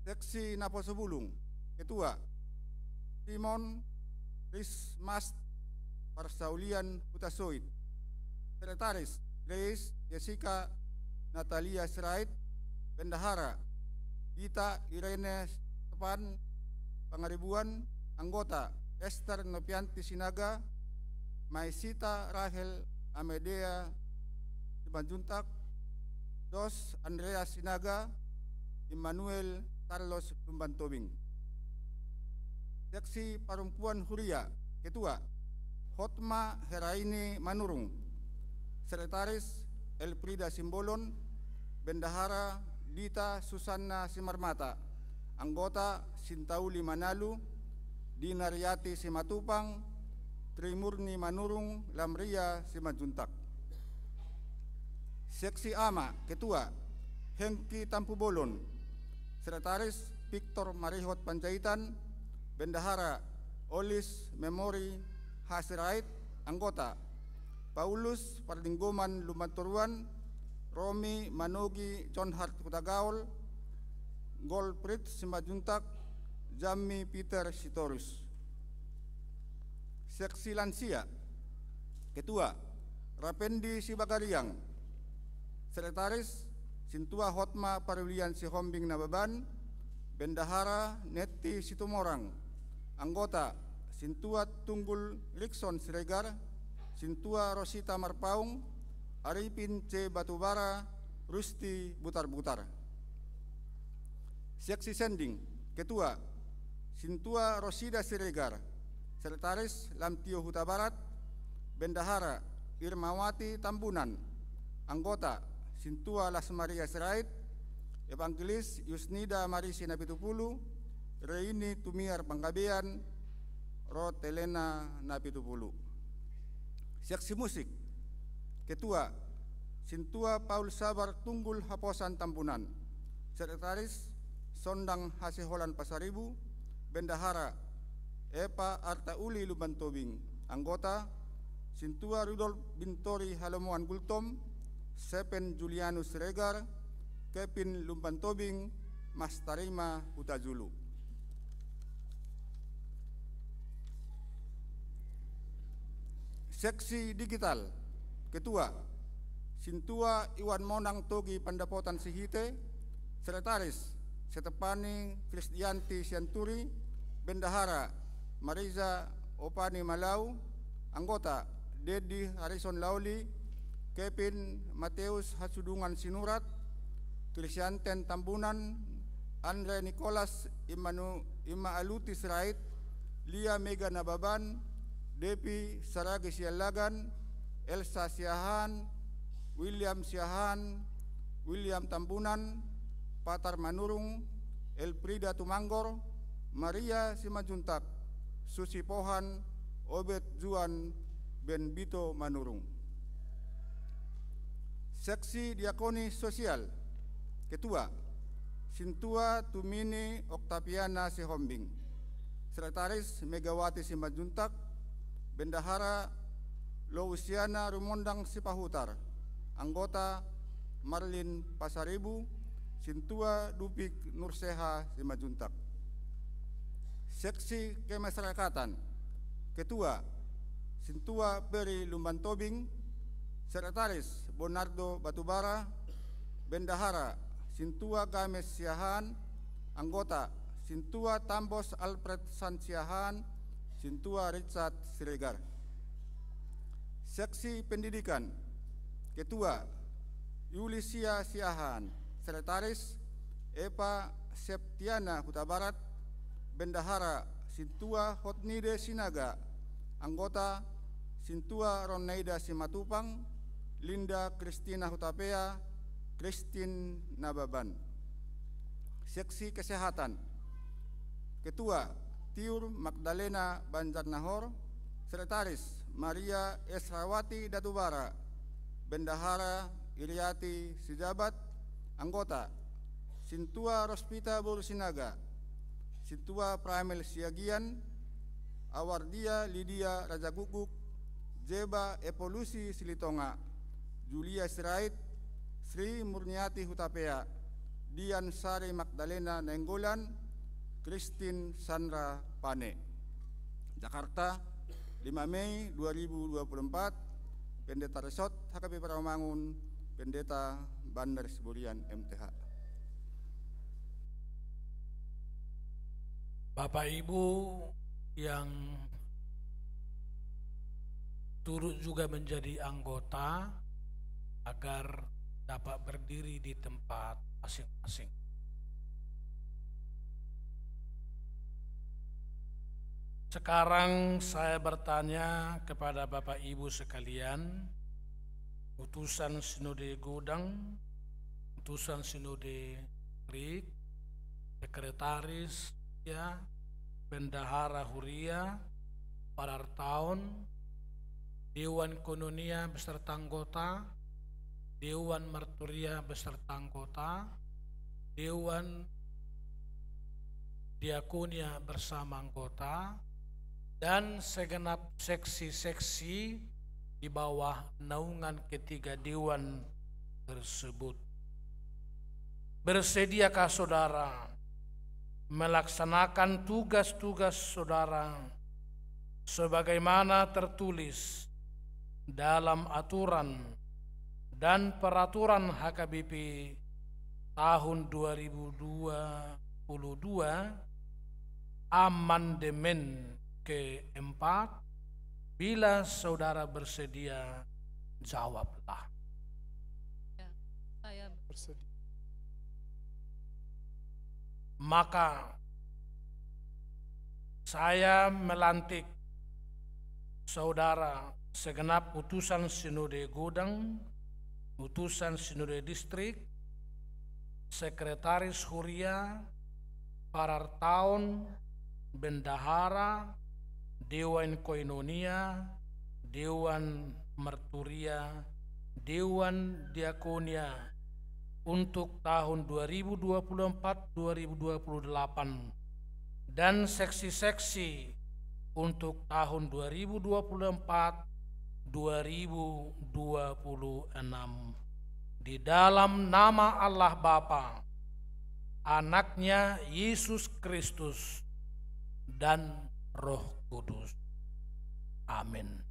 Seksi Naposobulung, Ketua, Simon Rismas Parsaulian Hutasoit. Sekretaris, Grace Jessica Natalia Sirait. Bendahara, Dita Irene Stepan Pangaribuan. Anggota, Esther Nopianti Sinaga, Maisita Rahel Amedea Simanjuntak, Jos Andreas Sinaga, Immanuel Carlos Lumban Tobing. Seksi Parompuan Huria, Ketua, Hotma Heraini Manurung. Sekretaris, Elfrida Simbolon. Bendahara, Dita Susanna Simarmata. Anggota, Sintauli Manalu, Dinariati Simatupang, Trimurni Manurung, Lamria Simanjuntak. Seksi Ama, Ketua, Hengki Tampubolon. Sekretaris, Victor Marihot Panjaitan. Bendahara, Olis Memori Hasirait. Anggota, Paulus Pardinggoman Lumban Toruan, Romi Manogi John Hart Hutagaol, Golprit Simanjuntak, Jammi Peter Sitorus. Seksi Lansia, Ketua, Rapendi Sibagariang. Sekretaris, Sintua Hotma Parulian Sihombing Nababan. Bendahara, Netti Situmorang. Anggota, Sintua Tunggul Rikson Siregar, Sintua Rosita Marpaung, Arifin C Batubara, Rusti Butarbutar. Seksi Sending, Ketua, Sintua Rosida Siregar. Sekretaris, Lamtio Hutabarat. Bendahara, Irmawati Tambunan. Anggota, Sintua Las Maria Sirait, Evangelis Yusnida Marisi Napitupulu, Reini Tumiar Panggabean, Rotelena Napitupulu. Seksi Musik, Ketua, Sintua Paul Sabar Tunggul Haposan Tambunan. Sekretaris, Sondang Hasiholan Pasaribu. Bendahara, Epa Artauli Lumban Tobing. Anggota, Sintua Rudolf Bintori Halomoan Gultom, Sepen Julianus Siregar, Kevin Lumban Tobing, Mas Tarima Hutajulu. Seksi Digital, Ketua, Sintua Iwan Monang Togi Pandapotan Sihite. Sekretaris, Setepani Kristianti Sianturi. Bendahara, Marisa Opani Malau. Anggota, Dedi Harison Laoli, Kevin Mateus Hasudungan Sinurat, Kristianten Tambunan, Andre Nicholas Imanu-, Imaaluti Sirait, Lia Mega Nababan, Depi Saragi Siallagan, Elsa Siahaan, William Siahaan, William Tambunan, Patar Manurung, Elfrida Tumanggor, Maria Simanjuntak, Susi Pohan, Obed Juan, Benbito Manurung. Seksi Diakoni Sosial. Ketua, Sintua Tumini Oktaviana Sihombing. Sekretaris, Megawati Simanjuntak. Bendahara, Lousiana Rumondang Sipahutar. Anggota, Marlin Pasaribu. Sintua Dupik Nurseha Simanjuntak. Seksi Kemasyarakatan. Ketua, Sintua Peri Lumban Tobing. Sekretaris, Bonardo Batubara. Bendahara, Sintua Games Siahaan. Anggota, Sintua Tambos Alfred San Siahaan. Sintua Richard Siregar. Seksi Pendidikan. Ketua, Yulisia Siahaan. Sekretaris, Eva Septiana Hutabarat. Bendahara, Sintua Hotnide Sinaga. Anggota, Sintua Ronnaida Simatupang, Linda Kristina Hutapea, Kristin Nababan. Seksi Kesehatan. Ketua, Tiur Magdalena Banjarnahor. Sekretaris, Maria Esrawati Datubara. Bendahara, Iriati Sijabat. Anggota, Sintua Rospita Boru Sinaga. Sintua Pramil Siagian. Awardia Lidia Rajagukguk. Jeba Evolusi Silitonga. Julia Sirait. Sri Murniati Hutapea. Dian Sari Magdalena Nainggolan. Kristin Sandra Pane. Jakarta, lima Mei dua ribu dua puluh empat. Pendeta Resort H K B P Rawamangun, Pendeta Bandar Siburian M T H. Bapak Ibu yang turut juga menjadi anggota, agar dapat berdiri di tempat masing-masing. Sekarang saya bertanya kepada Bapak Ibu sekalian, utusan Sinode Godang, utusan Sinode Distrik, sekretaris, ya, bendahara huria, parartaon, Dewan Koinonia beserta anggota, Dewan Marturia beserta anggota, Dewan Diakonia bersama anggota, dan segenap seksi-seksi di bawah naungan ketiga dewan tersebut. Bersediakah saudara melaksanakan tugas-tugas saudara sebagaimana tertulis dalam aturan dan peraturan H K B P tahun dua ribu dua puluh dua, amandemen keempat? Bila saudara bersedia, jawablah. Ya, saya bersedia. Maka, saya melantik saudara segenap utusan Sinode Godang, utusan Sinode Distrik, sekretaris huria, parartaon, bendahara, Dewan Koinonia, Dewan Marturia, Dewan Diakonia untuk tahun dua ribu dua puluh empat dua ribu dua puluh delapan, dan seksi-seksi untuk tahun dua ribu dua puluh empat dua ribu dua puluh enam. Di dalam nama Allah Bapa, Anaknya Yesus Kristus, dan Roh Kudus. Amin.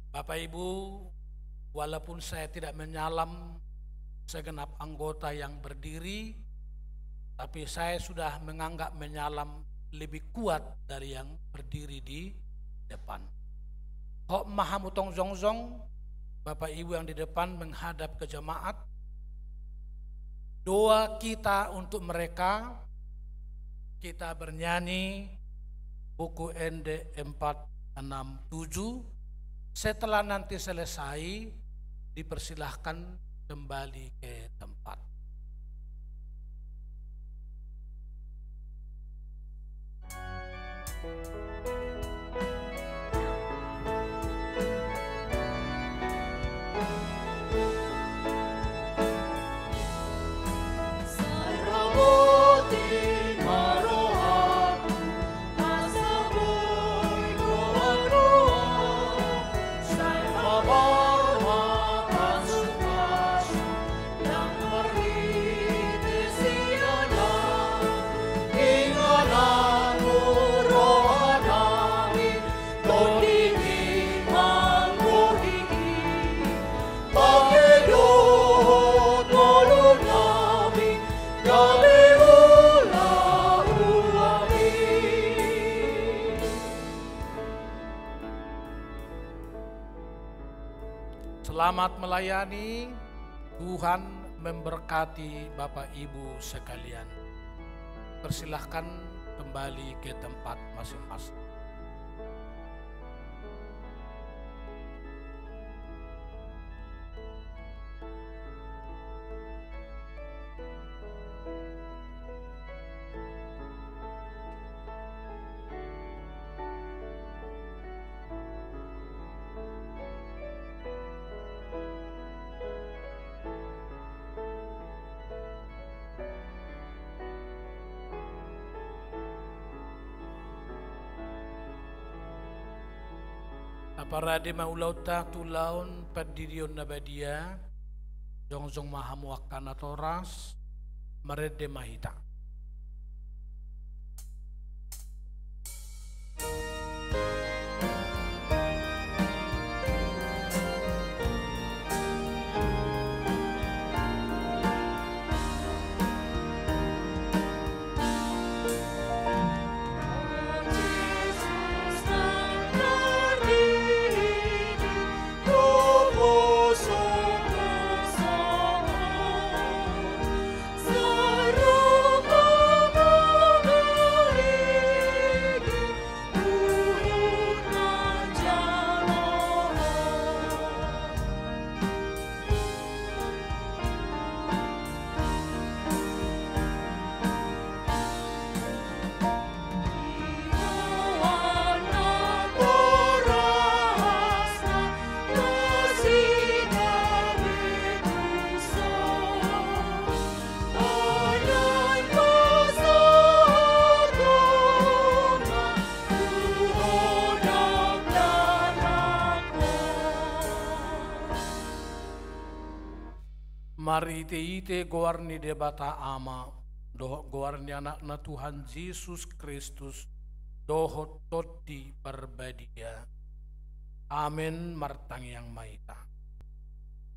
Bapak Ibu, walaupun saya tidak menyalam segenap anggota yang berdiri, tapi saya sudah menganggap menyalam lebih kuat dari yang berdiri di depan. Hot ma hamu tong jongjong, Bapak Ibu yang di depan menghadap ke jemaat. Doa kita untuk mereka, kita bernyanyi buku Ende empat enam tujuh. Setelah nanti selesai, dipersilahkan kembali ke tempat. Selamat melayani, Tuhan memberkati Bapak Ibu sekalian. Persilahkan kembali ke tempat masing-masing. Taparade ma ulaonta tu ulaon pandidion na badia. Jongjong ma hamu angka natoras, marende ma hita. Marhite-hite goar ni Debata Ama, dohot goar ni Anakna Tuhan Jesus Kristus, dohot Tondi Parbadia. Amen. Martangiang ma hita.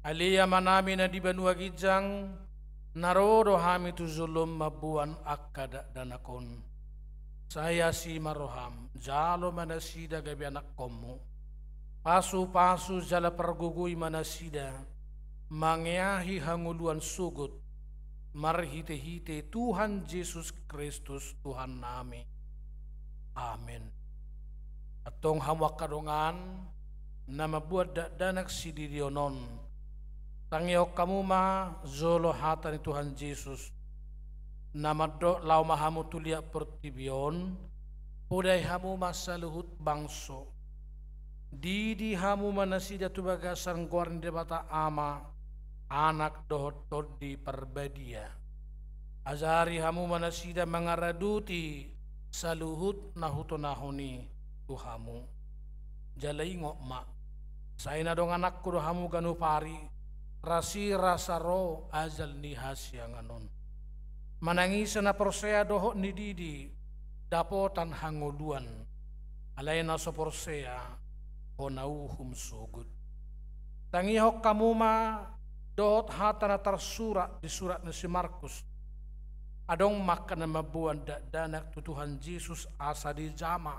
Ale Amanami na di banua ginjang, na ro do hami tu jolom mamboan angka dakdanak on. Sai asi ma roham, jalo ma nasida gabe anakkonmu. Pasu-pasu jala pargogoi ma nasida, mangeahi hangoluan sogot, marhite-hite Tuhan Jesus Kristus Tuhannami. Amen. Antong hamu angka dongan, na mamboan dakdanak sididion on, tangihon hamu ma jolo hata ni Tuhan Jesus, na mandok laho ma hamu tu liat portibi on, podai hamu ma saluhut bangso. Didi hamu ma nasida tu bagasan goar ni Debata Ama, Anak dohot Tondi Parbadia. Ajari hamu ma nasida mangaraduti saluhut na hutonahon i tu hamu. Jala ingot ma, sai na dongananku do hamu ganup ari, rasirasa ro ajal ni hasiangan on. Manang ise na porsea dohot nididi, dapotan hangoluan. Alai na so porsea, hona uhum sogot. Tangihon hamu ma dohot hata na tarsurat di surat ni si Markus. Adong ma angka na mamboan dakdanak tu Tuhan Jesus asa dijama.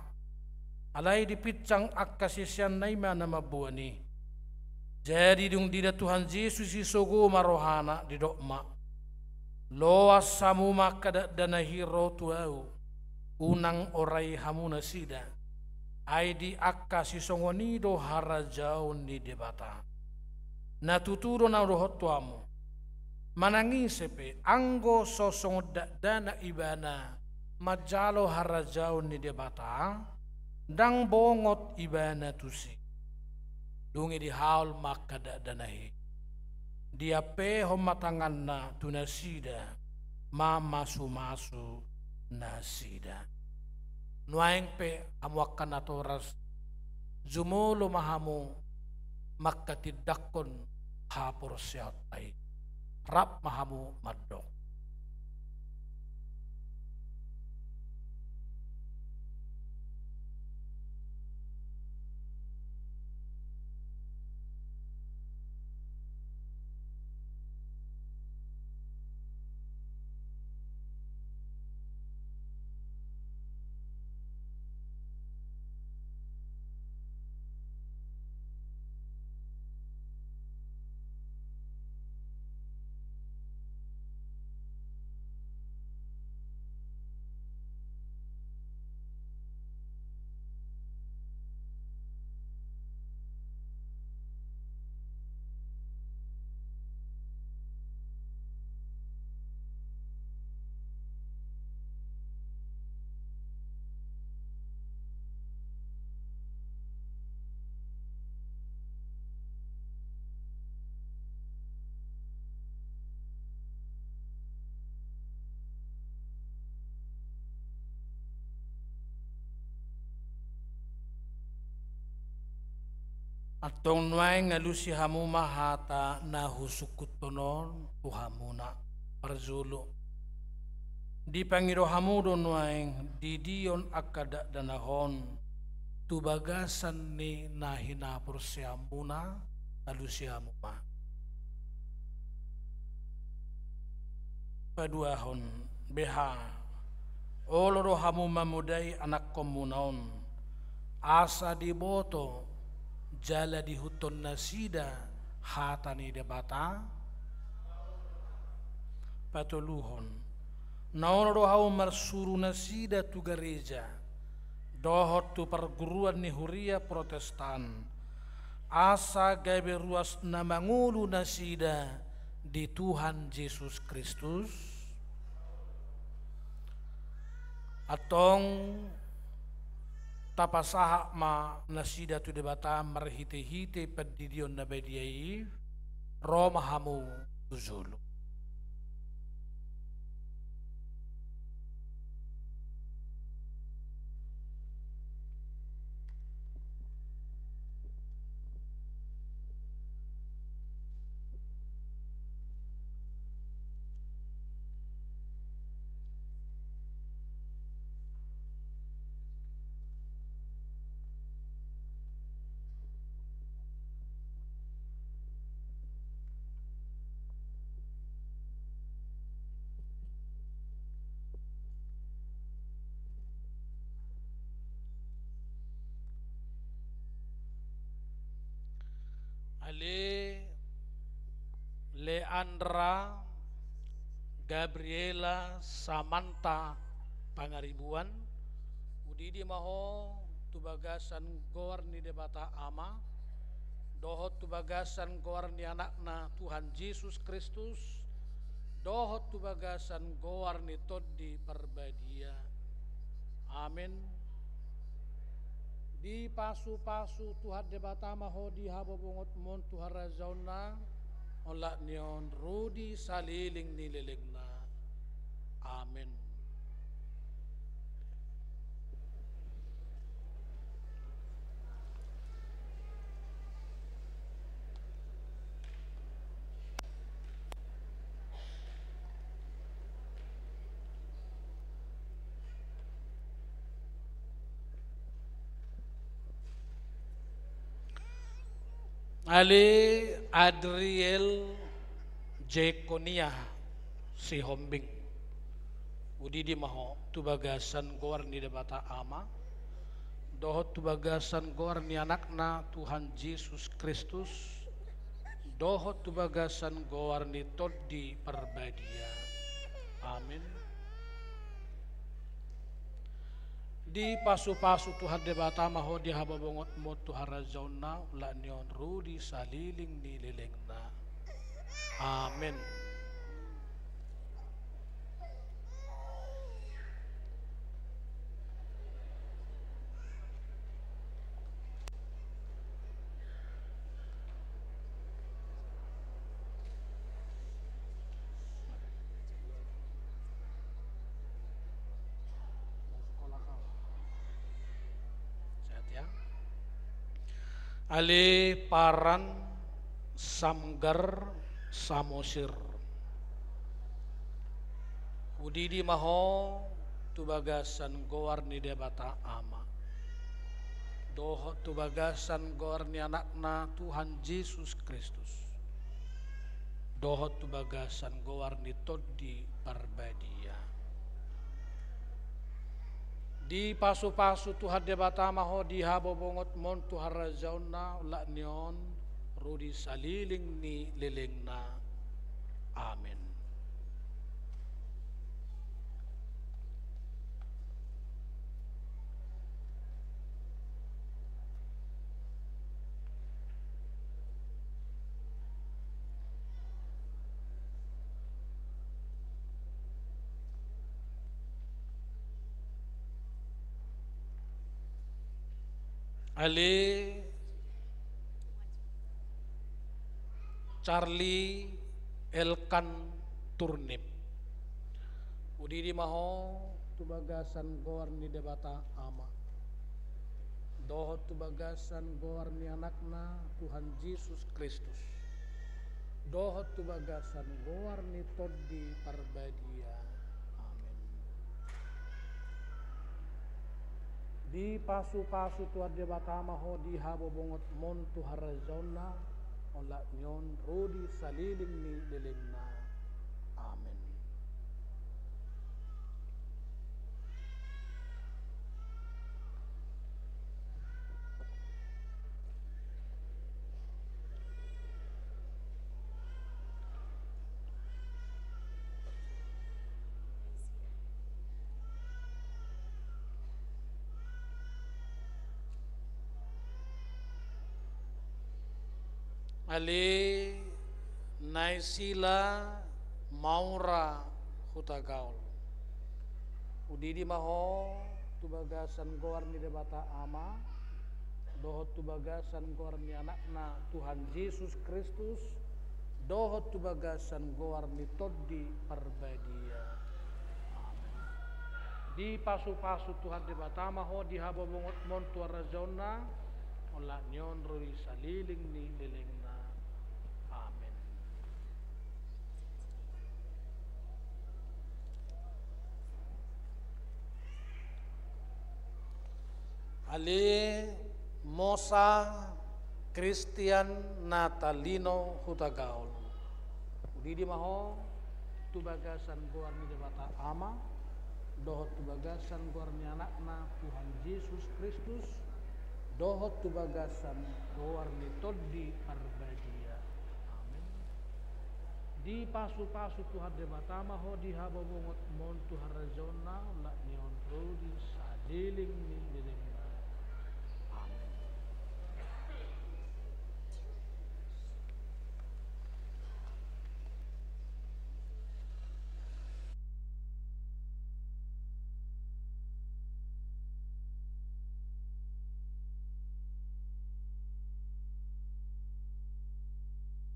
Alai dipinsang angka siseanna i ma na mamboan i. Jadi dung diida Tuhan Jesus i sogo ma rohana, didok ma: Loas hamu ma angka dakdanak i ro tu ahu, unang orai hamu nasida. Ai di angka sisongon i do harajaon ni Debata. Na tutu do na hudokhon tu hamu. Manang ise pe, anggo so songon dakdanak ibana manjalo harajaon ni Debata, ndang bongot ibana tusi. Dung i dihaol ma angka dakdanak i, diampehon ma tanganna tu nasida, mamasumasu nasida. Nuaeng pe hamu angka natoras, jumolo ma hamu manghatindanghon haporseaonta i. Rap ma hamu mandok. Antong nuaeng alusi hamu ma hata na husungkunhon on tu hamuna. Parjolo, dipangido hamu do nuaeng didion angka dakdanak on tu bagasan ni na hinaporseaonmuna, alusi hamu ma. Paduahon, beha, olo do hamu mamodai anakkonmuna on, asa diboto jala diihuthon nasida hata ni Debata? Patoluhon, na olo do hamu marsuru nasida tu gareja dohot tu parguruan ni huria Protestan, asa gabe ruas na mangolu nasida di Tuhan Jesus Kristus? Antong tapasahat ma nasida tu Debata marhitehite pandidion na badia i. Ro ma hamu tu jolo. Ale Leandra Gabriela Samantha Pangaribuan, hudidi ma ho tu bagasan goar ni Debata Ama, dohot tu bagasan goar ni Anakna Tuhan Jesus Kristus, dohot tu bagasan goar ni Tondi Parbadia. Amen. Dipasupasu Tuhan Debata ma ho di habobongotmon tu harajaonna, olat ni on ro di saleleng ni lelengna. Amen. Ale Adriel Jekonia Sihombing, hudidi ma ho tu bagasan goar ni Debata Ama, dohot tu bagasan goar ni Anakna Tuhan Jesus Kristus, dohot tu bagasan goar ni Tondi Parbadia. Amin. Dipasupasu Tuhan Debata ma ho di habobongot montu harajaonna, olat ni on ro di saliling ni lelengna. Amin. Sehat ya. Ale Paran Samgar Samosir. Hudidi ma ho tu bagasan goar ni Debata Ama, dohot tu bagasan goar ni Anakna Tuhan Jesus Kristus, dohot tu bagasan goar ni Tondi Parbadia. Dipasupasu Tuhan Debata ma ho di habobongot montu harajaonna, olat ni on ro di saliling ni lelengna. Amin. Ale Charlie Elkan Turnip. Hudidi ma ho tu bagasan goar ni Debata Ama, dohot tu bagasan goar ni Anakna Tuhan Jesus Kristus, dohot tu bagasan goar ni Tondi Parbadia. Amin. Dipasupasu Tuhan Debata ma ho di habobongot montu harajaonna, olat ni on ro di saliling ni lelengna. Amin. Ale Naysila Maura Hutagaol. Hudidi ma ho tu bagasan goar ni Debata Ama, dohot tu bagasan goar ni Anakna Tuhan Jesus Kristus, dohot tu bagasan goar ni Tondi Parbadia. Amin. Dipasupasu Tuhan Debata ma ho di habobongot montu harajaonna, olat ni on ro di saliling ni lelengna. Amin. Ale Mosa Christian Natalino Hutagaol. Hudidi ma ho tu bagasan goar ni Debata Ama, dohot tu bagasan goar ni Anakna Tuhan Jesus Kristus, dohot tu bagasan goar ni Tondi Parbadia. Amin. Dipasupasu Tuhan Debata ma ho di habobongot montu harajaonna, olat ni on ro di saliling ni lelengna. Amin.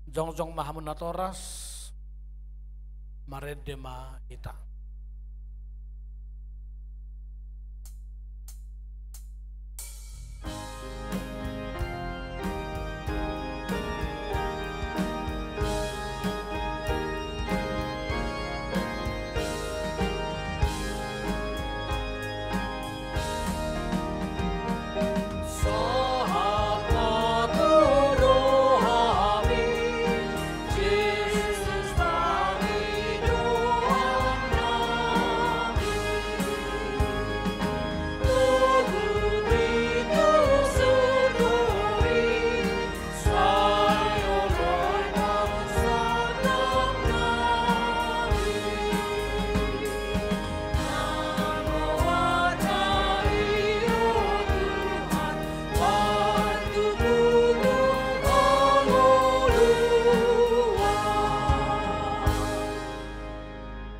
Jongjong ma hamu natoras, marende ma hita.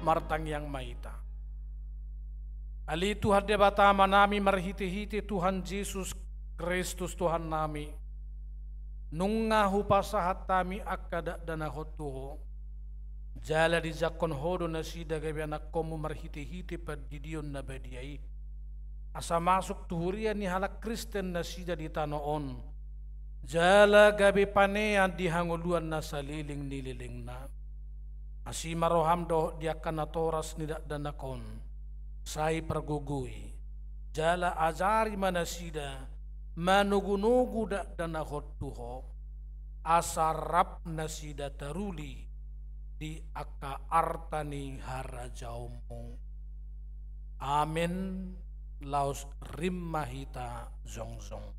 Martangiang ma hita. Ale Tuhan Debata Amanami, marhitehite Tuhan Jesus Kristus Tuhannami, nunga hupasahat hami angka dakdanak on tu Ho, jala dijangkon Ho do nasida gabe anakkonmu marhitehite pandidion na badia i, asa masuk tu huria ni halak Kristen nasida di tano on, jala gabe panean di hangoluan na saleleng ni lelengna. Asi ma roham dohot di angka natoras ni dakdanak on, sai pargogoi, jala ajari ma nasida manogunogu dakdanak on tu Ho, asa rap nasida taruli di angka arta ni harajaonmu. Amen. Laos rap ma hita jongjong.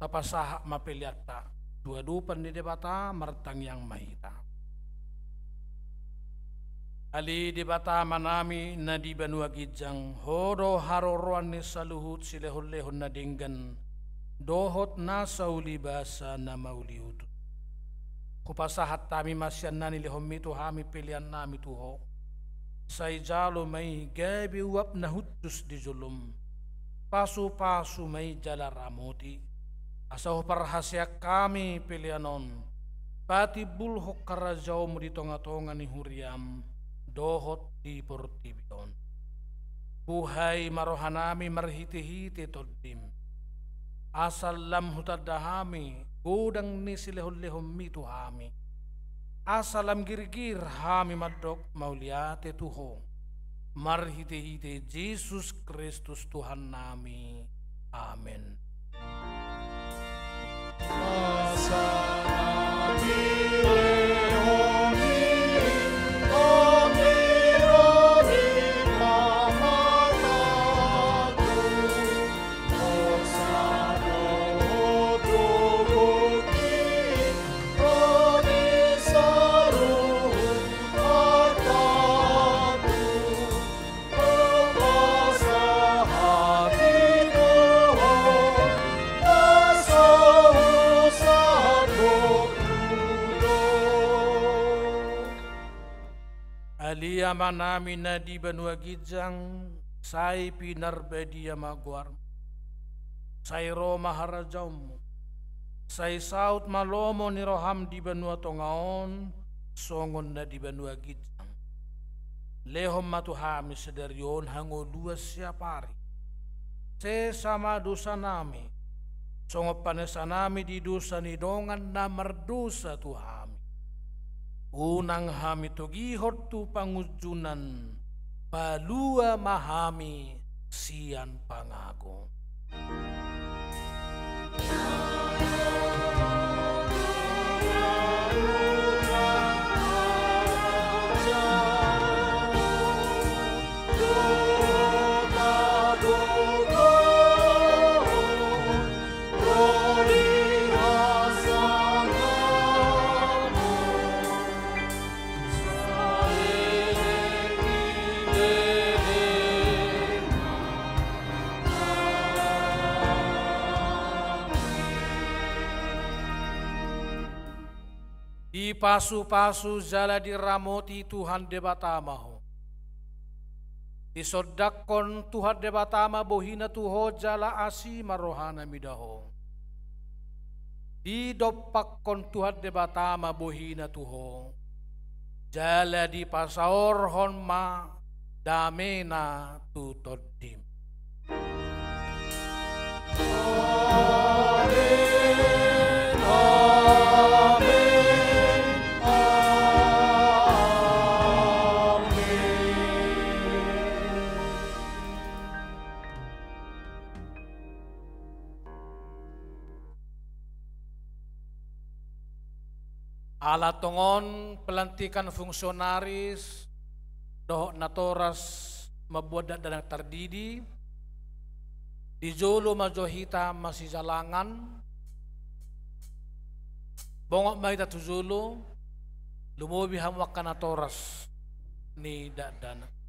Tapasahat ma peleanta tu adopan ni Debata, martangiang ma hita. Ale Debata Amanami na di banua ginjang, Ho do haroroan ni saluhut silehonlehon na denggan dohot nasa uli basa na mauliutus. Hupasahat hami ma sian na nilehonmi tu hami peleannami tu Ho. Sai jalo ma i gabe uap na hushus di jolom. Pasupasu ma i jala ramoti, asa huparhaseang hami pelean on patimbulhon harajaonmu di tongatonga ni huriam dohot di portibi on. Buhai ma rohanami marhitehite Tondim, asa lam hutanda hami godang ni silehonlehonmi tu hami, asa lam girgir hami mandok mauliate tu Ho, marhitehite Jesus Kristus Tuhannami. Amen. Ale Amanami na di banua ginjang, sai pinarbadia ma goarmu. Sai ro ma harajaonmu. Sai saut ma lomo ni roham di banua tonga on, songon na di banua ginjang. Lehon ma tu hami sadari on hangoluan siapari. Sesa ma dosanami, songon panesanami di dosa ni dongan na mardosa tu hami. Unang hami togihon tu pangunjunan, palua ma hami sian pangago. Dipasupasu jala diramoti Tuhan Debata ma ho. Disondangkon Tuhan Debata ma bohina tu ho jala asi ma rohana mida ho. Didompakkon Tuhan Debata ma bohina tu ho, jala dipasaorhon ma damena tu tondim. Amen, amen, amen. Ala tongon pelantikan fungsionaris dohot natoras mamboan dakdanak tardidi, di jolo ma jo hita masijalangan, bongot ma hita tu jolo, lumobi hamu angka natoras ni dakdanak.